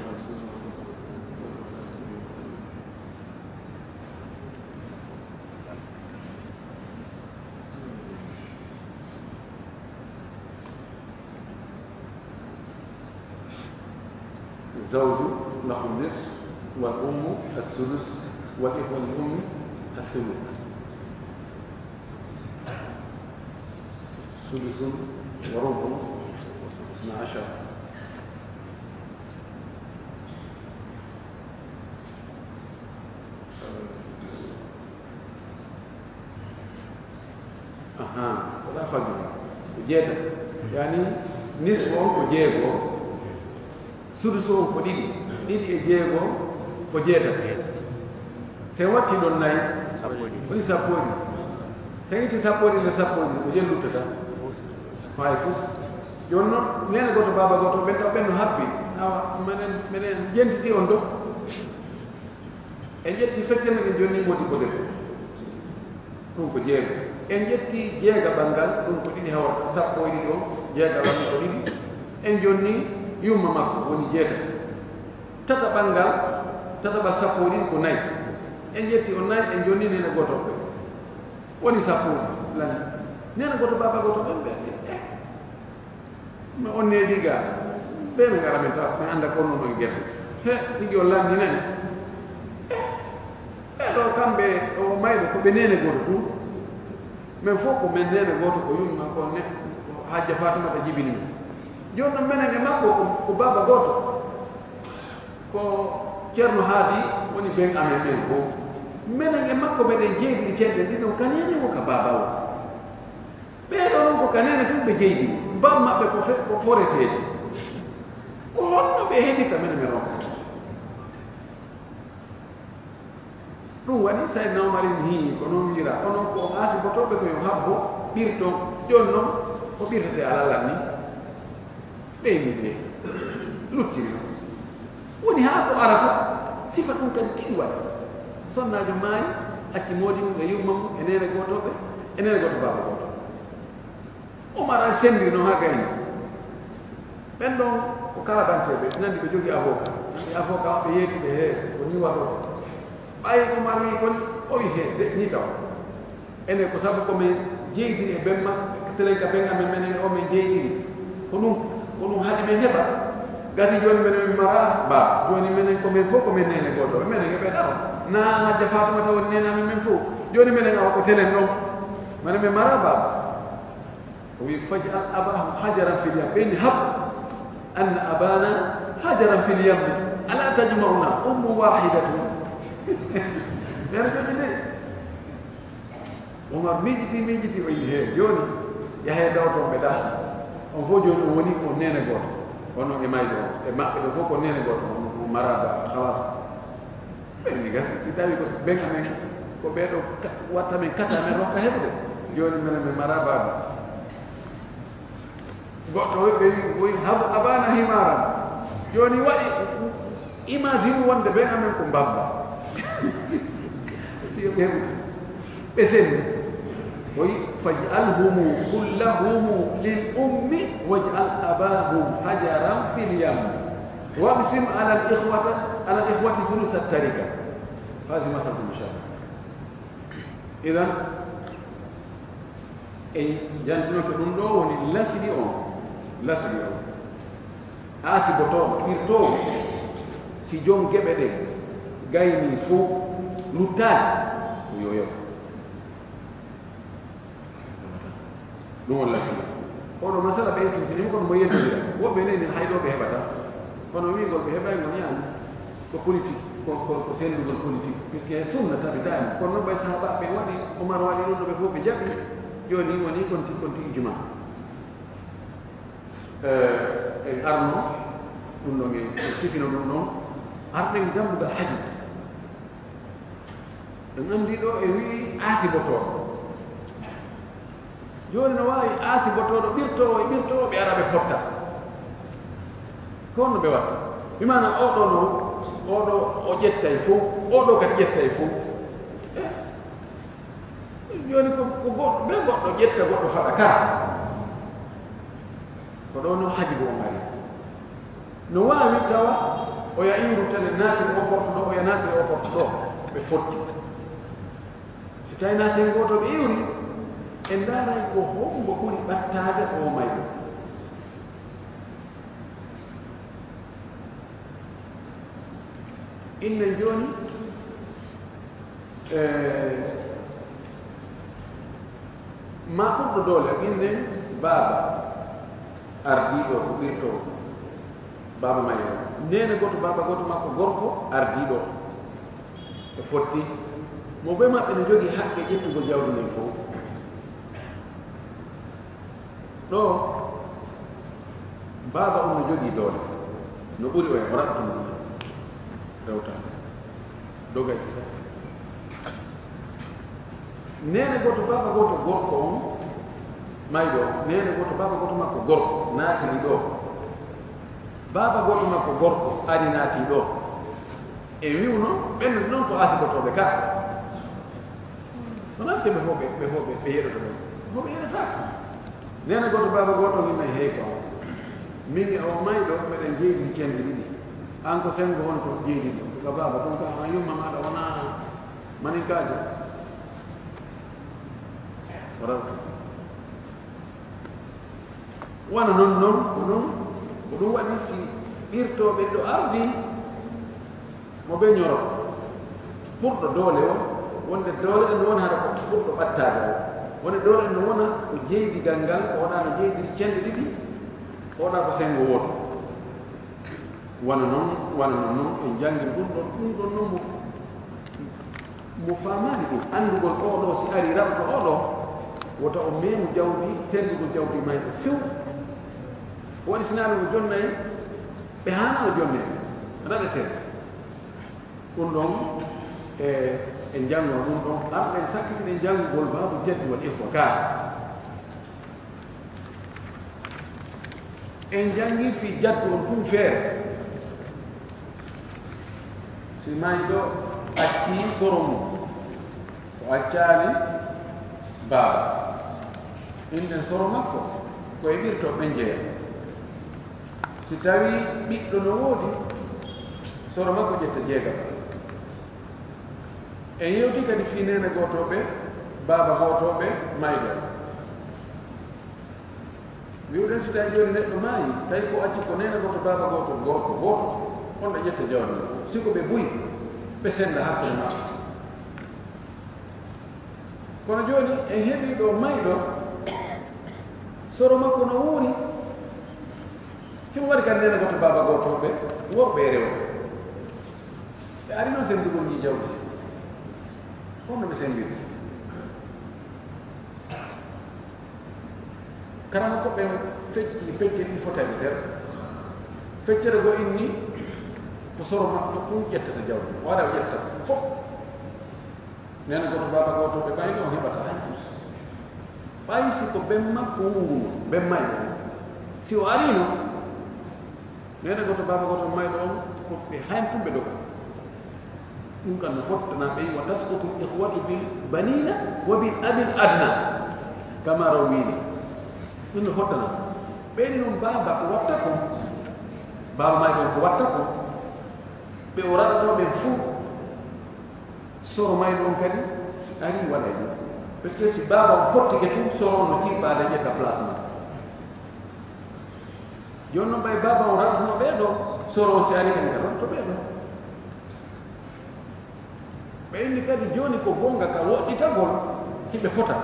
الزوج له النصف والأم السدس والإخوة للأم الثلث. سدس وربع اثنا عشر. Aha, wala faggude. Ko jeetati. Yani, nisfu on ko jeego. Sudusu on ko ɗiɗi. Ɗiɗi e jeego ko jeetati. Se watti ɗon nayi, woni sappo e ɗiɗi. Se itti sappo e ɗiɗi nde sappo e ɗiɗi, ko jelu luttata? Ko hay fus. Jooni noon, neene gooto, baaba gooto, ɓen ɗo, ɓen no habbi. Awa, menen, menen jentiti on ɗo. En ƴetti feccere, en jonni modibbo debbo. Ɗum ko jeego. En ƴetti jeegaɓal ngal, ɗum ko ɗiɗi hawrata, sappo e ɗiɗi on, jeegaɓal ko ɗiɗi. En jonni yumma makko, woni jeetati. Tataɓal ngal, tataɓal sappo e ɗiɗi ko nayi. En ƴetti on nayi, en jonni neene gooto ɓe. Woni sappo e ɗiɗi, lani. Neene gooto, baaba gooto ɓen ɓe. Eh. Ma on ne diga, ɓe min ngara min tawa, min annda ko non ɗon gerte. He, tigi on lanndinani. Ɓe ɗo kamɓe, o mayɓe ko ɓe neene gooto tun. Men fof ko men neene gooto, ko yumma, ko ne, ko Hajja Fatumata jibini men. Jooni non menen e makko ko, ko baaba gooto. Ko Ceerno Haadi woni ben amen ɓen fof. Menen e makko meɗen jeydiri ceerɗe ɗin ɗon, ka neene o, ka baaba o. Ɓee ɗoo noon ko ka neene tun ɓe jeydi, bam maɓɓe ko fe-, ko foreseede. Ko honno ɓe heɓirta mene men ronka? Ɗum waɗi Sayyidina Umar en hii ko noon wiira, kono ko o aasibotooɓe ko yo habbo ɓirto, jooni noon o ɓirtete alaa lanni. Ɓeyni ɓe, luttiri ɗum. Woni haa ko arata, sifa ɗum kadi tigi waɗi. Sonnaajo maari, acci moodi mum e yumma mum e neene gootooɓe, e neene gooto baaba gooto. Umar ari senndiri noon haa gayni. Ɓen ɗon ko kalabanteeɓe, nandi ɓe jogii avocat. Nandi avocat maɓɓe yeetuɓe he, ko nii waɗoo. Ɓay Umar wii kon, o wii he, de, nii taw. Enen ko sabu ko men jeydiri e ben ma-, telen ka ben amen, menen e o men jeydiri. Ko ɗum, ko ɗum haɗi men heɓa. Gasi jooni menen min maraa baaba. Jooni menen ko men fof ko men neene gooto. Menen e ɓe ɗaɗo. Naa Hajja Fatumata woni neene amen men fof. Jooni menen awa ko telen ɗon. Menen min maraa baaba. O wi, "Faj'al abahum hajaran fil yam." Ɓe ni, "Hab anna abana hajaran fil yam. Ala tajma'una ummu wahidatun." Ɓe no jogi de. Umar miijiti, miijiti, o yi, "He, jooni, yahee dawton ɓe ɗaha. On fof jooni on woni ko neene gooto. Kono e mayɗo on, e maɓɓe ɗo fof ko neene gooto, on, on maraa baaba, halas." Ɓe ni gasi, si tawi ko ben amen, ko ɓee ɗo ka-, watta men kata men ronka heɓude. Jooni menen min maraa baaba. Goɗɗo o ɓe wi, o wi, "Habu abana himaran." Jooni waɗi, imagine wonde ben amen ko mbabba. Yo ɓe heɓu. Ɓe senni. O wi, "Faj'alhumu kullahumu lil ummi waj'al abahum hajaran fil yam. Waqsim ala al ikhwata, ala al ikhwati thulutha tarika." Haasi masal ko machallah. Idan, en jantinoke ɗum ɗo woni lasli on, lasli on. Aasibotooɗo, ɓirtoowo, si joom geɓe ɗen gaynii fof, luttaali, ko yo yoɓ. Ɗum woni lasli. Oɗo masala ɓe ƴettintini, kono mo yeddondira. Woɓɓe neni hay ɗo ɓe heɓata. Kono wiigol ɓe heɓay ngon yaani. Ko politique, ko, ko, ko senndugol politique. Puisque sunna tabitaani. Kono noon ɓay sahaabaaɓe ɓe waɗi, Umar waɗi ɗum ɗo ɓe fof ɓe jaɓi. Jooni woni konti, konti ijma. Eh, en arno ɗum ɗon, en, en sifino ɗum ɗon. Arɗen dambugal haju. En anndi ɗo e wi'i aasibotooɗo. Jooni no waawi aasibotooɗo ɓirtoowo e ɓirtoowo ɓe ara ɓe fotta. Ko honno ɓe watta? Mi maana oɗo no, oɗo o ƴettay fow, oɗo kadi ƴettay fow. Eh, jooni ko, ko goɗɗo, ɓe goɗɗo ƴetta, goɗɗo faɗa ka. Ko ɗo no haji bo on ari. No waawi tawa oya iwru tene naatiri o porte ɗo, oya naatiri o porte ɗo, ɓe fotti. Si tawi na sen gooto ɓe iwri, en ndaaray ko hombo ɓuri ɓattaade o mayɗo. Innen jooni, eh, ma ɓurɗo doole, innen baaba ardiiɗo ko ɓirtoo, baaba mayɗo. Neene gooto, baaba gooto makko gorko ardiiɗo. E fotti. Mo be maɓɓe no jogii haqqe ƴettugol jawdi ndin fow. Ɗo, baaba on no jogii doole. No ɓuri o e o raɓɓutuno ɗum. Rewta. Dogay kisa. Neene gooto, baaba gooto gorko on, mayɗo, neene gooto, baaba gooto makko gorko, naatini ɗo. Baaba gooto makko gorko ari naati ɗo. E wi'uno, ɓen non ko asibotooɓe ka. Kono est-ce que ɓe fof ɓe, ɓe fof ɓe, ɓe yeɗoto ɗon? Fof ɓe yeɗotaako. Neene gooto, baaba gooto, min nayi hey ko. Min e o mayɗo, meɗen jeydi cendi ɗiɗi. An ko sengo honto jeydi ɗo? Ko baaba, ɗum ka an yumma maaɗa wona maninkaajo. O rawtu. Wano non, non, ko ɗum, ko ɗum waɗi si ɓirtooɓe ɗo ardi, mo ɓe ñoroto. Ɓurɗo doole o, wonde doole ɗen wona hara ko ɓurɗo ɓattaade o. Wonde doole ɗen wona ko jeydigal ngal, o waɗa no jeydiri cenɗe ɗiɗi, o waɗa ko sengo wooto. Wano non, wano non, non, en janngiri ɗum ɗon, ɗum ɗon non mo, mo faamaani ɗum. Anndugol oo ɗoo, si ari raɓto oo ɗoo, wota o meemu jawdi, senndugol jawdi mayɗo few. Waɗi si naano no jonnay, ɓe haanaano jonnay, raɗetee. Ɗum ɗon, e, en janngoo ɗum ɗon, arɗen sakkitiɗen janngugol baabu jaddi wal ihwa kaa. En janngii fii jaddu on tun feere. Si mayɗo accii soro mum, o accaali baaba. Innen soro makko, ko e ɓirto ɓen jeya. Si tawii ɓiɗɗo no woodi, soro makko ƴetta jeegaɓo. En yewtii kadi fii neene gootooɓe, baaba gootooɓe, mayɗo. Wi'uɗen si tawi jooni neɗɗo maayi, tawi ko acci ko neene gooto, baaba gooto, gorko gooto, on ɗo ƴetta jawdi. Si ko ɓe buy, ɓe senda hakkunde maɓɓe. Kono jooni en heɓii ɗo mayɗo, soro makko no wuuri, himo waɗi kan neene gooto, baaba gooto, ɓe worɓe e rewɓe. Ɓe ari noon senndugol ngii jawdi. Honno ɓe senndiri? Karama ko ɓen fecci pecce ɗiɗi fota e nder. Feccere goo inni ko soro makko ɗum ƴettata jawdi. O ara o ƴetta fof. Neene gooto, baaba gooto, ɓe mayno, o heɓata hay fus. Ɓay si ko ben makko wuuruno, ben mayɗo on. Si o ariino, neene gooto, baaba gooto, mayɗo on, ko ɓe hayn tun ɓe doga. Ɗum kan no fottana ɓe, wa tasqutul ikhwatu bil banina wa bil abil adna, kama raw wiini. Ɗum no fottana. Ɓeyni noon baaba ko watta kon, baaba mayɗo on ko watta kon, ɓe o raɗatoo ɓen fuu. Soro mayɗo on kadi, si ari waɗay ɗum. Parce que si baaba on pottike tun, soro on no jippaade ƴetta place makko. Jooni noon ɓay baaba on raɗuno ɓee ɗoo, soro on si ari kadi ka raɗuto ɓee ɗoo. Ɓe inni kadi jooni ko goonga ka woɗɗitagol, hiɓe fota.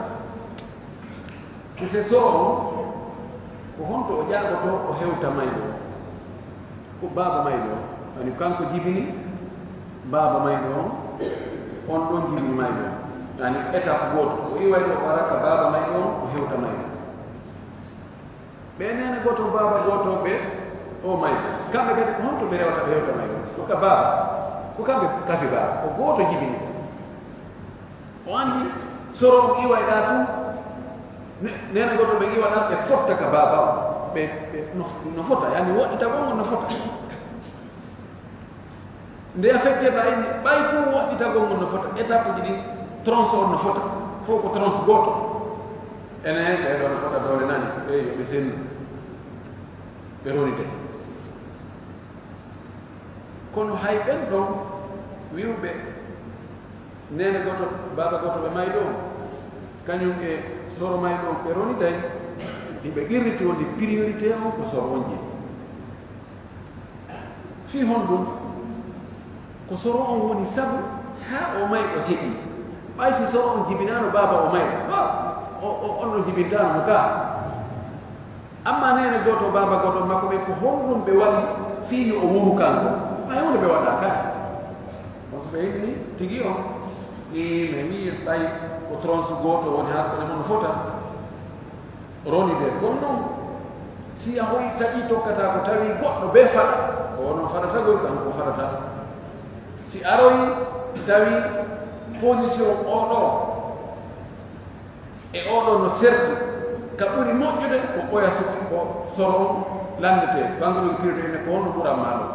Mise soro on, ko honto o ƴaagotoo o hewta mayɗo on? Ko baaba mayɗo on. Ani kanko jibini baaba mayɗo on, on ɗon jibini mayɗo on. Yani étape gooto, o iway ɗo, o ara ka baaba may ɗon, o hewta may ɗon. Ɓe neene gooto, baaba gooto, ɓe o may. Kamɓe kadi, ko honto ɓe rewata ɓe hewta may ɗon? Ko ka baaba, ko kamɓe kafi baaba, ko gooto jibini ɓe. O anndi soro on iway ɗa tun, ne-, neene gooto ɓe iwa ɗa, ɓe fotta ka baaba on. Ɓe, ɓe no, no fota, yani woɗɗitagol on no fota. Nde affecté ɓa inni, ɓay tun woɗɗitagol ngol no fota, étape uji ɗin, tranche on no fota, fof ko tranche gooto. Enen, ɓee ɗoo no fota doole nani, ɓe yo ɓe sendu, ɓe ronide. Kono hay ɓen ɗon wi'uɓe neene gooto, baaba gooto ɓe may ɗon, kañum e soro may ɗon, ɓe roniday, hiɓe qirriti wonde priorité on ko soro on jeyi. Fii honɗun? Ko soro on woni sabu haa o may o heɓi. Ɓay si soro on jibinaano baaba o may, ha, o, o, on ɗon jibintaano mo ka. Amma neene gooto, baaba gooto makko ɓe, ko honɗun ɓe waɗi fii yo o woru kanko? Hay huunde ɓe waɗaa ka. Donc ɓe inni tigi on, ni ɓe wi'i ɓay ko tranche gooto woni hakkunde mon fota. Ronide, kono non, si yahoyi taƴi tokkata ko tawi goɗɗo be faɗa, ko onon faɗata goy, kanko faɗata. Si aroyi tawi position oɗo e oɗo no serti, ka ɓuri moƴƴude ko ɓoya suɓi ko soro on landete, banguɗo pirde ene ko honno ɓura maalo.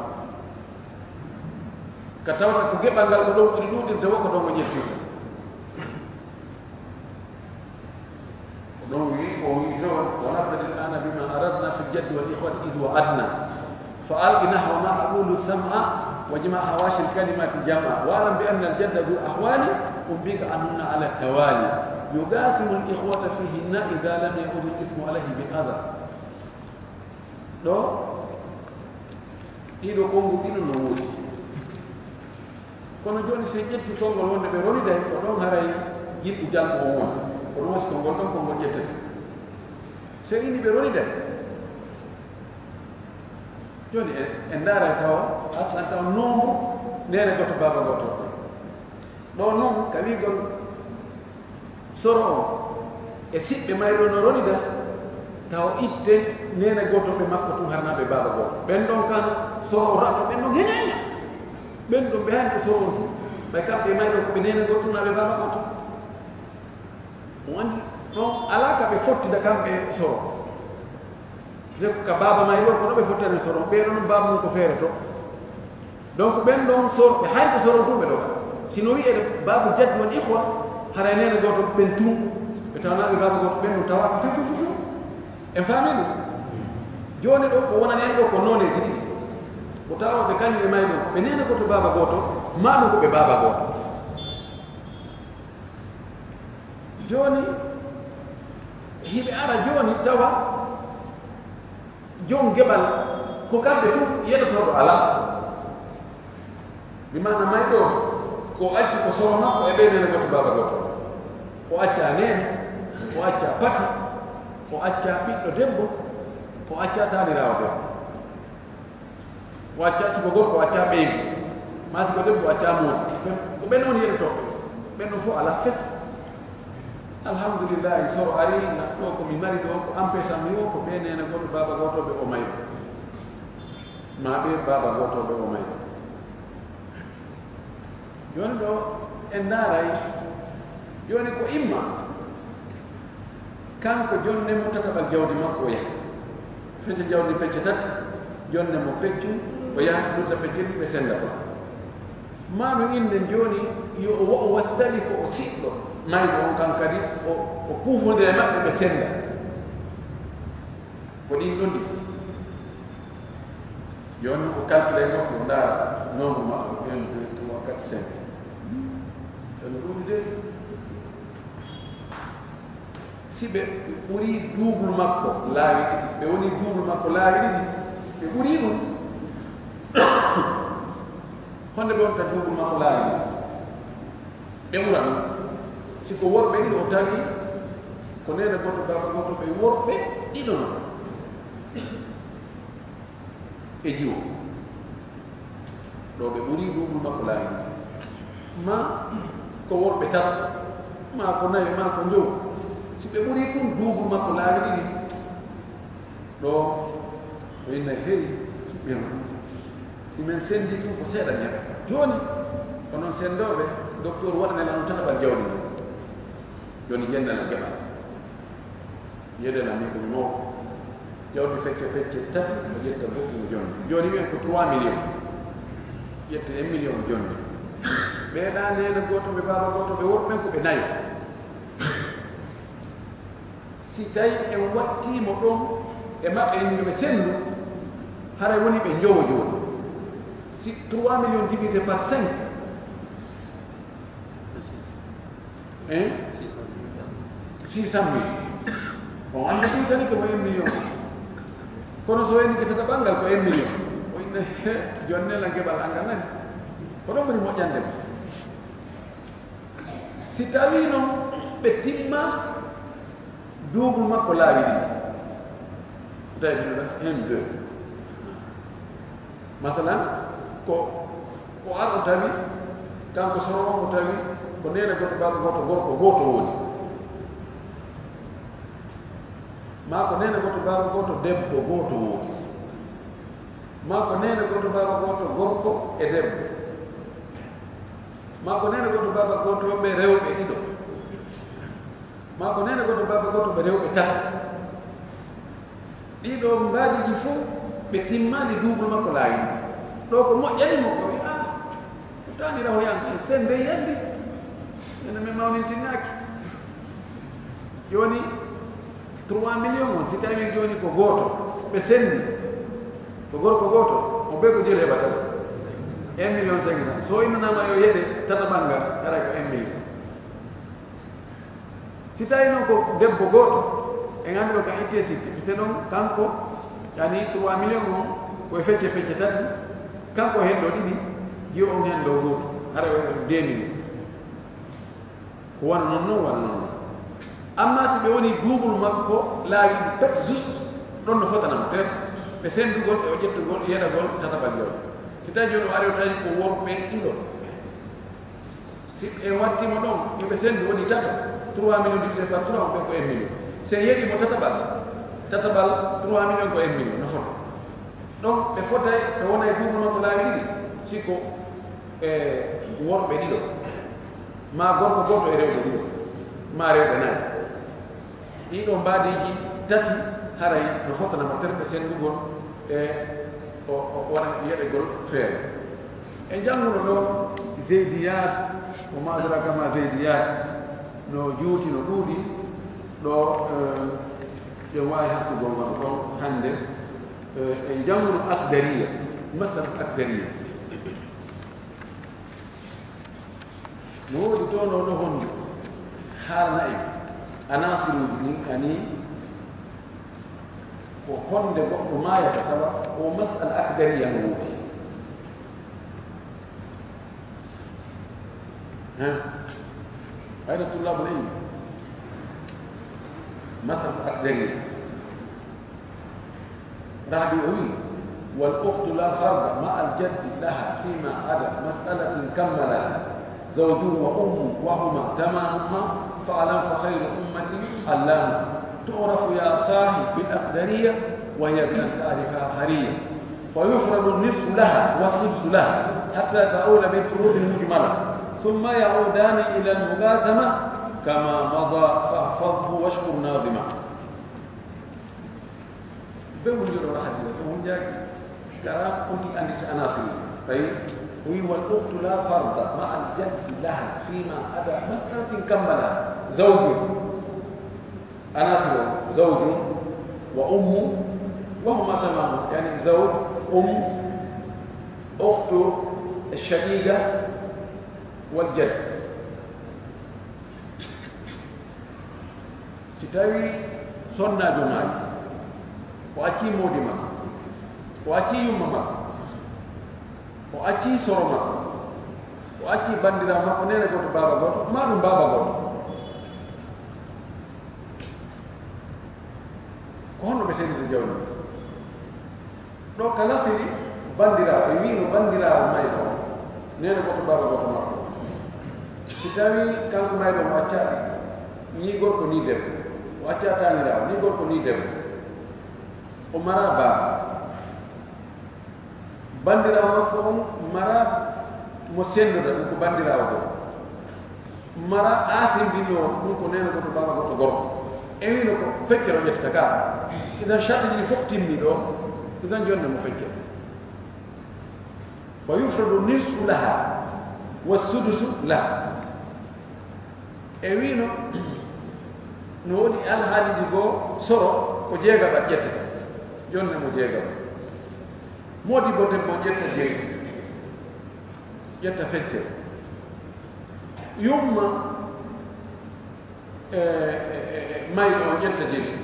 Ka tawata ko geɓal ngal ko ɗon ɓuri ɗuuɗirde wo ko ɗon o ƴettirta. Ko ɗon wi-, o wi-, ونبذ الآن بما أردنا في الجد والإخوة إذ وعدنا. فألق نحو ما أقول سمعا واجمع حواشي الكلمات جمعا. واعلم بأن الجد ذو أحوال أنبيك عنهن على التوالي. يقاسم الإخوة فيهن إذا لم يعد الاسم عليه بأذى. Ɗo, ɗiɗo konngu ɗiɗo no woodi. Kono jooni, si en ƴetti konngol wonde ɓe roniday, ko ɗon haray jilɓu jalɓu on woni. Kono wasi konngol ɗon, konngol ƴettete. Si ini ɓe roniday, jooni en, en ndaaray tawa, aslan tawa nombre neene gooto, baaba gooto. Ɗo non, ka wi'ugol soro on e siɓɓe mayɗo no ronida, tawa itte neene gooto ɓe makko tun harnaaɓe baaba gooto. Ɓen ɗon kan soro on raɗɗo, ɓen ɗon heña heña. Ɓen ɗon ɓe hani ko soro on tun, ɓay kamɓe e mayɗo ko ɓe neene gooto tun, ɓe baaba gooto. On anndi ɗon alaa ka ɓe fottida kamɓe e soro. Parce que ka baaba may ɗon, ko ɗo ɓe fottani soro. Ɓee ɗon baaba mum ko feere to. Donc, ɓen ɗon soro, ɓe haynta soro tun ɓe ɗo. Si no wi'e baabu jaddi wal ikhwa, haray neene gooto ɓen tun, ɓe tawanaaɓe baaba gooto ɓen ɗon tawaaka few, few, few, few. En faamii ɗum? Jooni ɗo ko wonani en ɗo ko nooneeji ɗiɗi. Ko tawooɓe kañum e may ɗon, ɓe neene gooto baaba gooto, maa ɗum ko ɓe baaba gooto. Jooni, hiɓe ara jooni tawa jon geɓal ko kamɓe tun yeɗotooɗo alaa. Bi maana mayɗo ko acci ko soro makko e ɓe neene gooto baaba gooto. O acca neene, o acca pati, o acca ɓiɗɗo debbo, o acca taaniraawo debbo. O acca siko gorko, o acca ɓeyngu. Maa siko debbo, o acca moodi. Ɓen, ko ɓen on yeɗotooɓe. Ɓen ɗon fof alaa fes. Alhamdulillahi, soro ari, na ɗo ko mi mari ɗo, ko empêche am mi o, ko ɓe neene gooto, baaba gooto ɓe o mayo. Maa ɓe baaba gooto ɓe o mayo. Jooni ɗo en ndaaray, jooni ko imma kanko jonne mo tataɓal jawdi makko o yaha. Fece jawdi pecce tati, jonne mo peccu, o yaha, ɗutta pecce ɗiɗi ɓe senda ɗon. Maa ɗum innen jooni yo o wa'u wastali ko o siɗɗo mayɗo on, kan kadi o, o kuufondira e maɓɓe ɓe senda. Ko ɗin ɗon ɗi. Jooni o calcule makko, o ndaara nombre makko, un, deux, trois, quatre, cinq. Ene ɗuuɗi de. Si ɓe ɓuri double makko laawi ɗiɗi, ɓe woni double makko laawi ɗiɗi, ɓe ɓuri ɗum. Honde ɓe wonta double makko laawi ɗiɗi? Ɓe ɓura ɗum. Si ko worɓe ɗiɗo o tawi, ko neene gooto, baaba gooto, ɓe worɓe ɗiɗo non. E jiwo. Ɗo ɓe ɓuri double makko laawi. Ma ko worɓe tato. Maa ko nayo, maa ko njowo. Si ɓe ɓuri tun duubul makko laabi ɗiɗi, ɗo o inna, hey, ɓe, si men sendi tun ko seeɗa mi heɓa. Jooni, onon sendooɓe, docteur waɗane lan tataɓal jawdi ndi. Jooni, yennana geɓal. Yeɗela mi ko no. Jawdi fecce pecce tati, o ƴetta goɗɗum o jonni. Jooni wiyen ko trois millions. Ƴetta un million o jonni. Ɓe ɗa neene gooto, ɓe baaba gooto, ɓe worɓe ɓen ko ɓe nayo. Si tawi en wattiimo ɗon e maɓɓe, en yo ɓe sendu, haray woni ɓe njowo jooni. Si trois millions divisé par cinq, hein? Six cent mille. On anndi ɗum kadi ko un million. Kono so wayni ko tataɓal ngal ko un million. O inna, jonne lan keɓal angal nani. Ko ɗon ɓuri moƴƴande mo. Si tawii noon ɓe timma duubul makko laabi ɗiɗi, tawi ɓe ɗon un, deux. Masalan, ko, ko ar o tawi, kanko soro on o tawi, ko neene gooto, baaba gooto, gorko gooto woni. Maa ko neene gooto, baaba gooto, debbo gooto woni. Maa ko neene gooto, baaba gooto, gorko e debbo. Maa ko neene gooto, baaba gooto, ɓe rewɓe ɗiɗo. Maa ko neene gooto, baaba gooto, ɓe rewɓe tato. Ɗiɗo mbaadiiji fof ɓe timmaali duubul makko laawi. Ɗo ko moƴƴani mo, o wi, "Ah, ko taani rahoyanke, sende yandi. Ene mi mawnintinnaaki." Jooni, trois millions on, si tawi jooni ko gooto, ɓe sendi, ko gorko gooto, on ɓe ko jeli heɓata? Un million cinq cent. So innanaama yo yeɗe tataɓal ngal, haray ko un million. Si tawi noon ko debbo gooto, en anndi ɗo ka itte sikki, puisque ɗon kanko, yani trois millions on, ko e fecce pecce tati, kanko hen ɗo ɗiɗi, jiyo on hen ɗo gooto, haray ko deux millions. Ko wano noon, noon wano noon. Amma si ɓe woni duubul makko, laawi ɗi pet juste, ɗon no fotana mo, te ɓe sendugol e o ƴettugol, yeɗagol tataɓal jawdi. Si tawi jooni o ari o tawi ko worɓe ɗiɗo, si en watti mo ɗon, yo ɓe sendu woni tato, trois millions divisé par trois, on ɓe ko un million. Si en yeɗi mo tataɓal, tataɓal trois millions ko un million, no fota. Ɗon ɓe fotay, ɓe wonay duubul makko laawi ɗiɗi, si ko e worɓe ɗiɗo, maa gorko gooto e rewɓe ɗiɗo, maa rewɓe nayo. Ɗiɗo mbaadiiji tati haray no fotana mo terɗe sendugol e o, o waɗa yeɗegol feere. E jannguno ɗo Zeydiyat, o ma adraka ma Zeydiyat, no juuti, no ɗuuɗi ɗo, eh, ɓe waawi hattugol wano ɗon hannde. Eh, e jannguno Akdariya, masal Akdariya. No woodi toon ɗo honde haalna en anasiruuji ɗin, ani ko honde goɗɗo maayata tawa o masala Akdariya no woodi. Ha? Ayna tullabul ilmi. Masal Akdariya. Rabi o wi, "والأخت لا فرض مع الجد لها فيما عدا مسألة كملها زوج وأم وهما تمامها فاعلم فخير أمتي علام تعرف يا صاحي بالأقدرية وهي بأن تعرفها حرية فيفرض النصف لها والسدس لها حتى تعود بالفروض المجملة ثم يعودان إلى المقاسمة كما مضى فاحفظه واشكر ناظمه." Be wonjoɗo wala haddi so won jaaki. Gara on ti andi ta anasiri. Tawi o wi, "والأخت لا فرض مع الجد لها فيما عدا مسألة كملها زوج." Anasiri o, زوج وأم وهما تمام. Yani زوج، أم، أخت الشقيقة والجد. Si tawi sonnaajo maayi, o accii moodi makko, o accii yumma makko, o accii soro makko, o accii banndiraawo makko, neene gooto, baaba gooto, maa ɗum baaba gooto. Ko honno ɓe sendita jawdi? Ɗo ka lasiri banndiraawo, e wiino banndiraawo mayɗo on, neene gooto, baaba gooto makko. Si tawi kanko mayɗo on accaaɗi, Ni gorko ni debbo, o acca taaniraawo, ni gorko ni debbo. O mara baaba. Banndiraawo makko on mara mo senndoda, ɗum ko banndiraawo goo. Mara aasimbinno, ɗum ko neene gooto, baaba gooto gorko. E wino ko feccere o ƴettata ka. Idan shartiji ɗi fof timmi ɗo, idan jonne mo feccere. Fa yufradu nisfu laha wa sudusu laha. E wino no woni alhaaliji goo, soro ko jeegaɓa ƴettata, jonne mo jeegaɓa. Moodi bo debbo ƴetta jeegaɓa, ƴetta feccere. Yumma, e, e, e, e, mayɗo on ƴetta jeegaɓa,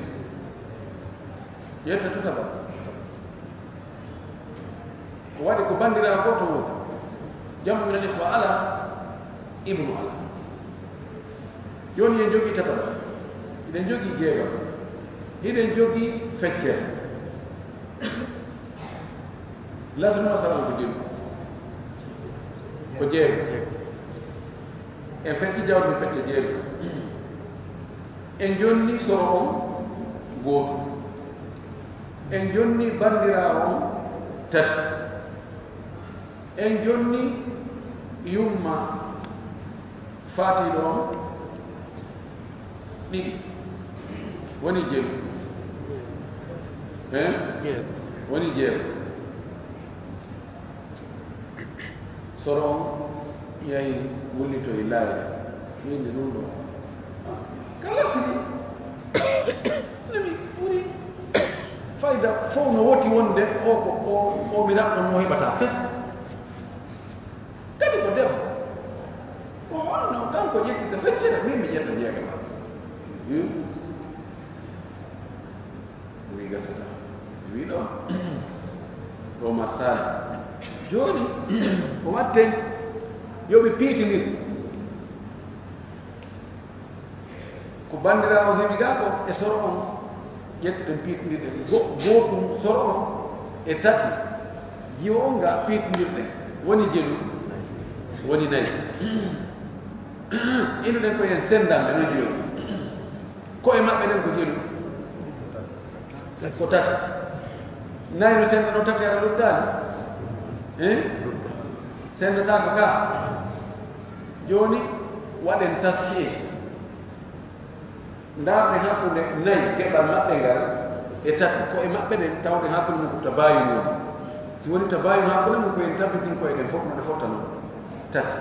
ƴetta tataɓa. Ko waɗi ko banndiraawo gooto woodi. Jamu min al ikhwa ala, ibnu ala. Jooni hiɗen jogii tataɓa, hiɗen jogii jeegaɓa, hiɗen jogii feccere. Lasnuma sabu ko jeegaɓa. Ko jeegaɓa. En fecci jawdi fecce jeegaɓa. En jonni soro on gooto. En jonni banndiraawo on tati. En jonni yumma faatiiɗo on ɗiɗi. Woni jeego. Hein? Woni jeego. Soro on yahi wullitoyi laaya. Yinde ɗum ɗo. Kala sini. Nemi ɓuri fayda fof no woti wonde o ko o, o mi raɓɓan mo heɓata fes. Kadi ko debbo. Ko honno kanko ƴettita feccere, min mi ƴetta jeegaɓa? Hmm? Wi gasata. Wi ɗo. Ɗo marsali. Jooni, ko watten? Yo ɓe piitinir. Ko banndiraawo heɓi gaa ko e soro on. Ƴettuɗen piitinirɗen. Go-, gootum soro on e tati. Jiwo on ga piitinirɗen. Woni jelu. Woni nayi. Innuɗen ko yen senndande no jiwo. Ko e maɓɓe ɗen ko jelu. Ko tati. Nayi no sennda no tati ara luttaani. Eh? Senndataako ka. Jooni waɗen taskiye. Ndaarɗen hakkunde nayi geɓal maɓɓe ngal e tati. Ko e maɓɓe ɗen tawɗen hakkunde mum ko tabayun woni. Si woni tabayun hakkunde mum ko en tabbitin ko eɗen fof no ɗe fottano. Tati.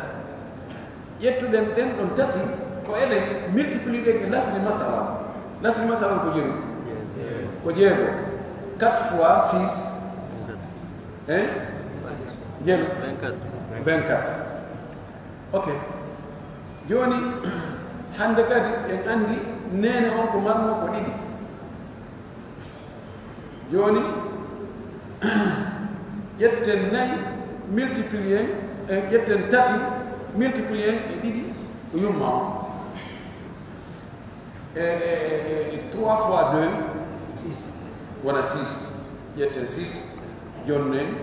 Ƴettuɗen ɗen ɗon tati, ko eɗen multiplier ɗen e lasli masala. Lasli masala ko jeru. Ko jeego. Quatre fois six. Hein? Jeru. Vingt-quatre. Vingt-quatre. Ok. Jooni, hannde kadi en anndi neene on ko marno ko ɗiɗi. Jooni, ƴetten nayi, multiplier, eh, ƴetten tati, multiplier e ɗiɗi, ko yumma on. E, e, e, e trois fois deux, wona six. Ƴetten six, jonnen,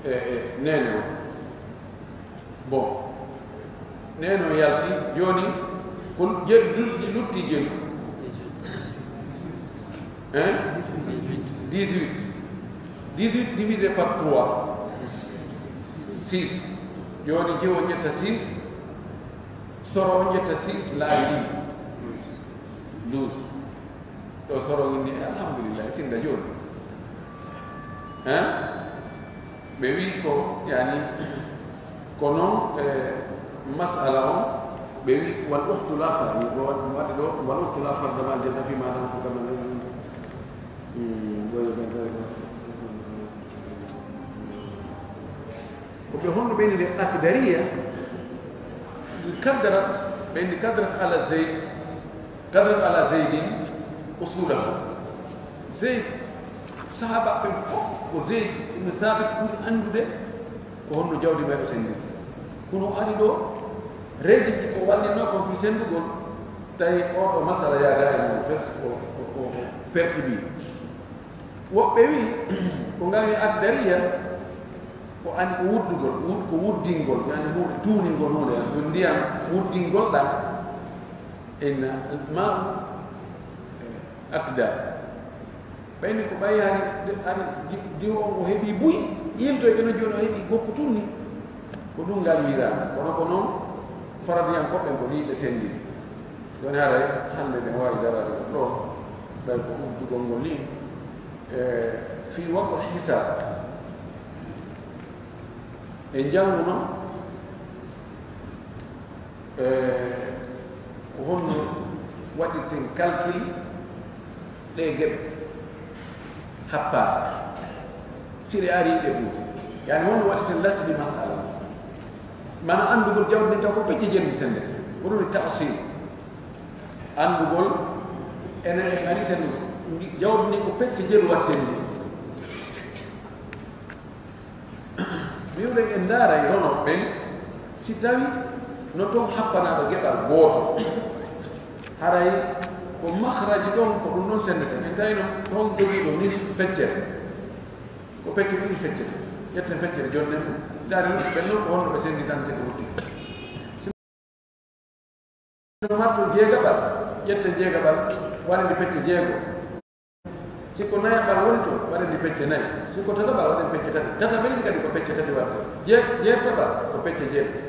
e, e, neene on. Bon. Neene on yalti, jooni, ko je-, du-, lutti jelu. Hein? Dix-huit. Dix-huit divisé par trois. Six. Jooni, jiwo ƴetta six. Soro on ƴetta six, laabi ɗiɗi. Douze. Ɗo soro windi, alhamdulillah, sinda jooni. Hein? Ɓe wi ko, yani, ko noon, e, masala on, ɓe wi, wal ukhtu la farda, ko waɗi ɗo, wal ukhtu la farda ma aljanna fi ma lam furda man. Hmm, ɗo yo ɓe, ko ɓe honno ɓe ni de Akdariya, kaddarat, ɓe ni kaddarat ala Zayd, kaddarat ala Zaydin usulahu. Zayd, sahaaba ɓen fof ko Zayd ibn Thabit ɓuri anndude ko honno jawdi mayɗo senndiri. Kono o ari ɗo, reediji ko wallinno ko fii senndugol, tawi oɗo masala yaaga e mum fes ko, ko, ko, ko perti bi. Woɓɓe wi, ko ngal wi Akdariya, ko an ko wuddugol, wud-, ko wuddingol, yani huunde tuuningol huunde, ko ndiyam wuddingol ɗan. Inna ma'u akda. Ɓayni ko ɓay hari, hari di-, diwo on o heɓi buy, iltoyde no jooni o heɓi gokku tun ni. Ko ɗum ngal wiiraama. Kono ko noon, faradiyankooɓe ko nii ɓe senndiri. Jooni haray hannde ɓe waawi daraade ko ɗo, ɓay ko uddugol ngol ni, e, fii waqtul hisaab. En njannguno, e, ko honno waɗirten calcul ɗee geɓe happaade. Si ɗe arii ɗe ɗum, yani honno waɗirten lasli masala? Mana anndugol jawdi ndin taw ko pecce jeeɗiɗi sendete, ko ɗum e tafsil. Anndugol ene e ari sen jawdi ndin ko pecce jeeɗiɗi waɗten ɗum. Wiwɗen en ndaaray hono ɓen, si tawi no toon happanaaɗo geɓal gooto, haray ko makhraji ɗon ko ɗum ɗon sendete. En tawi no toon jogiiɗo nis feccere, ko pecce ɗiɗi feccete, ƴetten feccere jonnen ɗum, ndaari ɗum ɓen noon ko honno ɓe senditante ko lutti. Marto jeegaɓal, ƴetten jeegaɓal, waɗen nde pecce jeego. Si ko nayaɓal woni toon, waɗen nde pecce nayi. Si ko tataɓal, waɗen pecce tati. Tataɓel ni kadi ko pecce tati waɗde. Jee-, jeetaɓal ko pecce jeetati.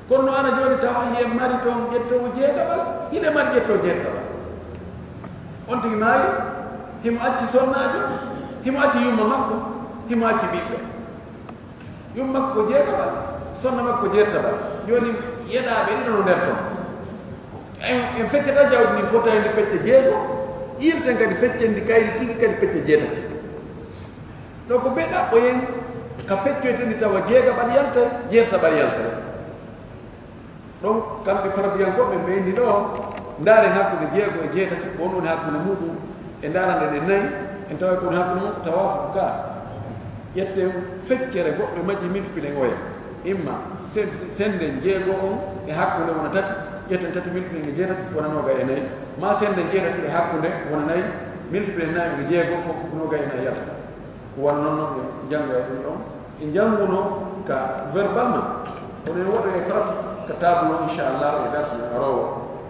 Kono no ana jooni tawa hiye mari toon ƴettoowo jeegaɓal, hiɗe mari ƴettoo jeetaɓal. On tigi maayi, himo acci sonnaajo, himo acci yumma makko, himo acci ɓiɓɓe. Yumma makko ko jeegaɓal, sonna makko ko jeetaɓal. Jooni yeɗaaɓe ɗiɗo no nder toon. En, en feccata jawdi ndi fota e ndi pecce jeego, ilten kadi feccen ndi kayri tigi kadi pecce jeetati. Ɗo ko ɓe ɗaɓɓoyen ka feccoyte ndi tawa jeegaɓal yaltay, jeetaɓal yaltay. Ɗon kamɓe faradiyankooɓe ɓe inni ɗo, ndaaren hakkunde jeego e jeetati, ko on woni hakkunde muɗum, e ndaaranden e nayi, en tawa ko woni hakkunde mum ko tawaafuku ka. Ƴetten feccere goɗɗo e majji, multiplier oya. Imma sen-, senden jeego on e hakkunde wona tati, ƴetten tati multiplier e jeetati wona noogay e nayi, ma senden jeetati e hakkunde wona nayi, multiplier nayi e jeego fof noogay e nayi yalta. Ko wano noon no ɓe jannga e ɗum ɗon. En jannguno ka verbalement. Kono en waɗa e pratique ka tableau, inchallah, e darsu men aroowo,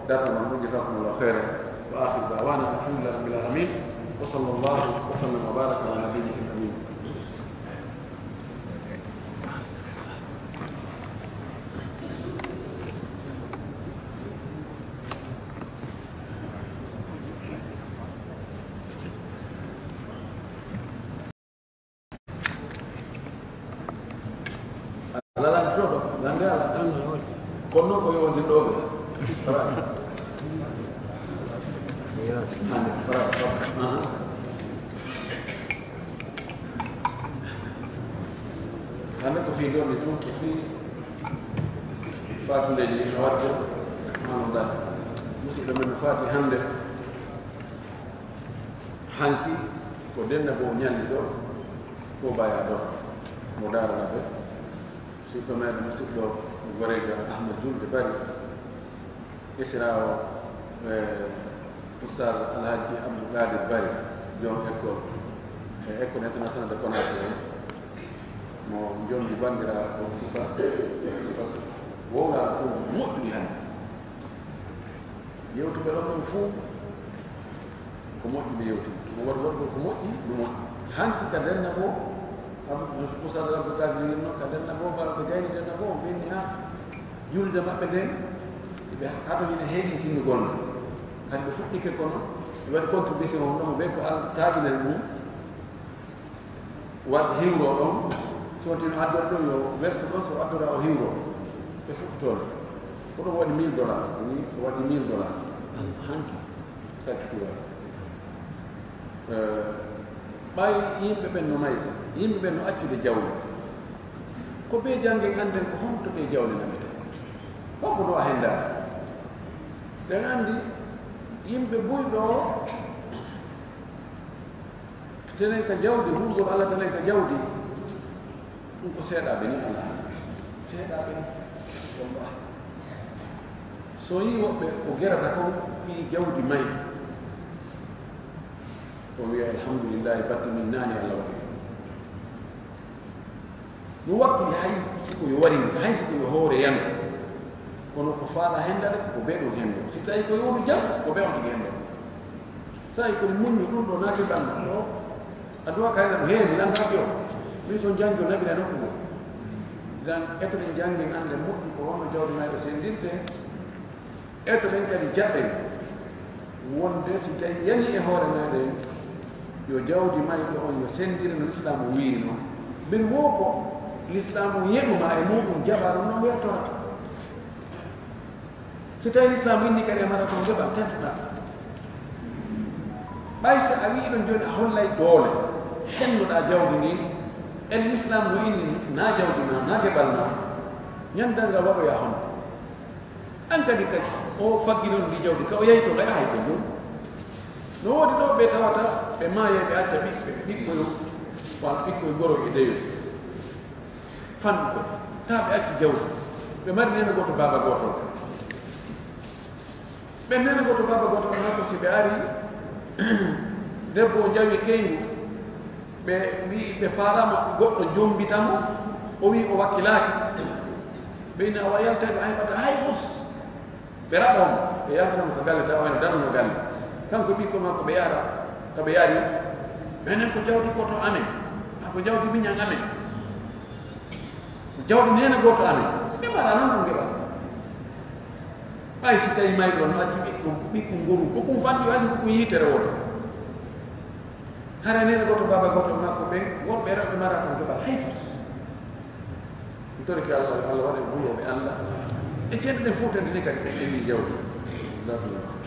darsu men ɗum. Jazakumullahu khairan. Wa akhiru da'wana alhamdulillahi rabbil alamin. Wa sallallahu wa sallam wa baraka ala nabiyyina amin. Alaa lannditooɗo, lannde alaa. Kono noon ko yo wonde ɗo ɓe. Fara. Hannde, fara, fara. Aha. Hannde ko fii ɗon, ko fii faatundeeji ɗi no waɗde, subhanallah. Musidɗo men no faati hannde. Hanki ko denna bo ñalli ɗo, ko baya ɗo. Mo daarana ɓe. Siɗɗo meɗen, musidɗo Gorega Ahmad Julde Bari, esiraawo, e, Oustaz Alhaji Abdou Kadir Bari, joom école, e École Internationale de Conakry on, mo jondi banndiraawo on suka, wowlaa ko moƴƴuɗi hannde. Yewtuɓe ɗon ɗon fuu, ko moƴƴi ɓe yewti. Ɗum waɗi waɗugol ko moƴƴi, no moƴƴi. Hanki ka denna goo, Abou-, Oustaz Abdou Kadir yinno, ka denna goo, mbara ɓe gayni denna goo, ɓe inni, "Ah, julde maɓɓe nden, ɓe hatojine heeɗintinugol no." Kadi ɓe fuɗɗike kono, ɓe waɗi contribution on ɗon, ɓe ko Alla taajinani ɗum. Waɗ hiwro ɗon, so wonti no addori ɗon yo werso ɗon, so addora o hiwro. Ɓe fuɗɗi toon. Ko ɗum waɗi mille dollars, ni ko waɗi mille dollars. Hanki, sakki ɗum waɗi. Eh, ɓay yimɓe ɓen no mayde, yimɓe ɓen no accude jawle. Ko ɓe janngen annden ko honto ɓe jawle naɓete. Honko ɗo a henndaani? Ɓen anndi yimɓe buy ɗo, tenen ka jawdi, hulgol Alla tenen ka jawdi, ɗum ko seeɗaaɓe ni Alla. Seeɗaaɓe ni. Wallahi. So yii woɓɓe o gerata kon fii jawdi may, o wiya, "Alhamdulillahi, batte min naani Alla waɗi." No wakki hay siko yo warin, hay siko yo hoore yan. Kono ko faala henndaade ko ɓee ɗoo henndo. Si tawii ko yowdu jam, ko ɓee on tigi henndo. Tawi ko muñño ɗum ɗo naati banndo ɗo. Addu'a kayna ɗum heewi lantaaki o. Min so janngo naɓira nokku ngo. Idan etoɗen janngin annde moƴƴi ko honno jawdi mayɗo senndirte. Etoɗen kadi jaɓen wonde si tawi yani e hoore meɗen yo jawdi mayɗo on yo senndire no lislaamu wiiri noon. Mbir wo ko lislaamu yeɗuma e muɗum jaɓa ɗum no wertorata. So tawi lislaamu inni kadi a mara toon geɓal tentuɗa. Ɓay so a wii ɗon jooni a hollay doole hennoɗa jawdi ndin en lislaamu no inni na jawdi ma na geɓal ma. Ñandangal waɗoya hono an kadi kadi o fagginon ndi jawdi ka o yahi to kay ahay ko jom. No woodi ɗo ɓe tawata ɓe maaye ɓe acca ɓiɓɓe ɓiɓɓoyo wala ɓikkoye goro e deyo fanɗu ko taw ɓe acci jawdi. Ɓe mari nene goto baaba goto. Ɓen nene goto baaba goto on ko si ɓe ari debbo o jawi keyngu ɓe mbi ɓe faalama goɗɗo jombita mo. O wi o wakkilaaki. Ɓe ina awa yaltayɓe haybata hay fos. Ɓe raɓa mo ɓe yaltana mo ko galle tawa ene darno galle. Kanko ɓikko makko ɓe yara ka ɓe yari. Menen ko jawdi koto amen. Ko jawdi miñan amen. Ko jawdi nene goto amen. Ɓe mara noon ɗum geɓa. Ɓay si tawi mayɗo no acci ɓiɗɗum ɓiɗɗum gorum ko ɗum fanɗi o acci ko ɗum yitere woto. Hara nene goto baba goto makko ɓen worɓe rewɓe mara kon keɓal hay fus. Mi torike allah allah waɗa buyoɓe allah e ceede ɗen fof tentini kadi ko ɓenni jawdi. Jazakumullah.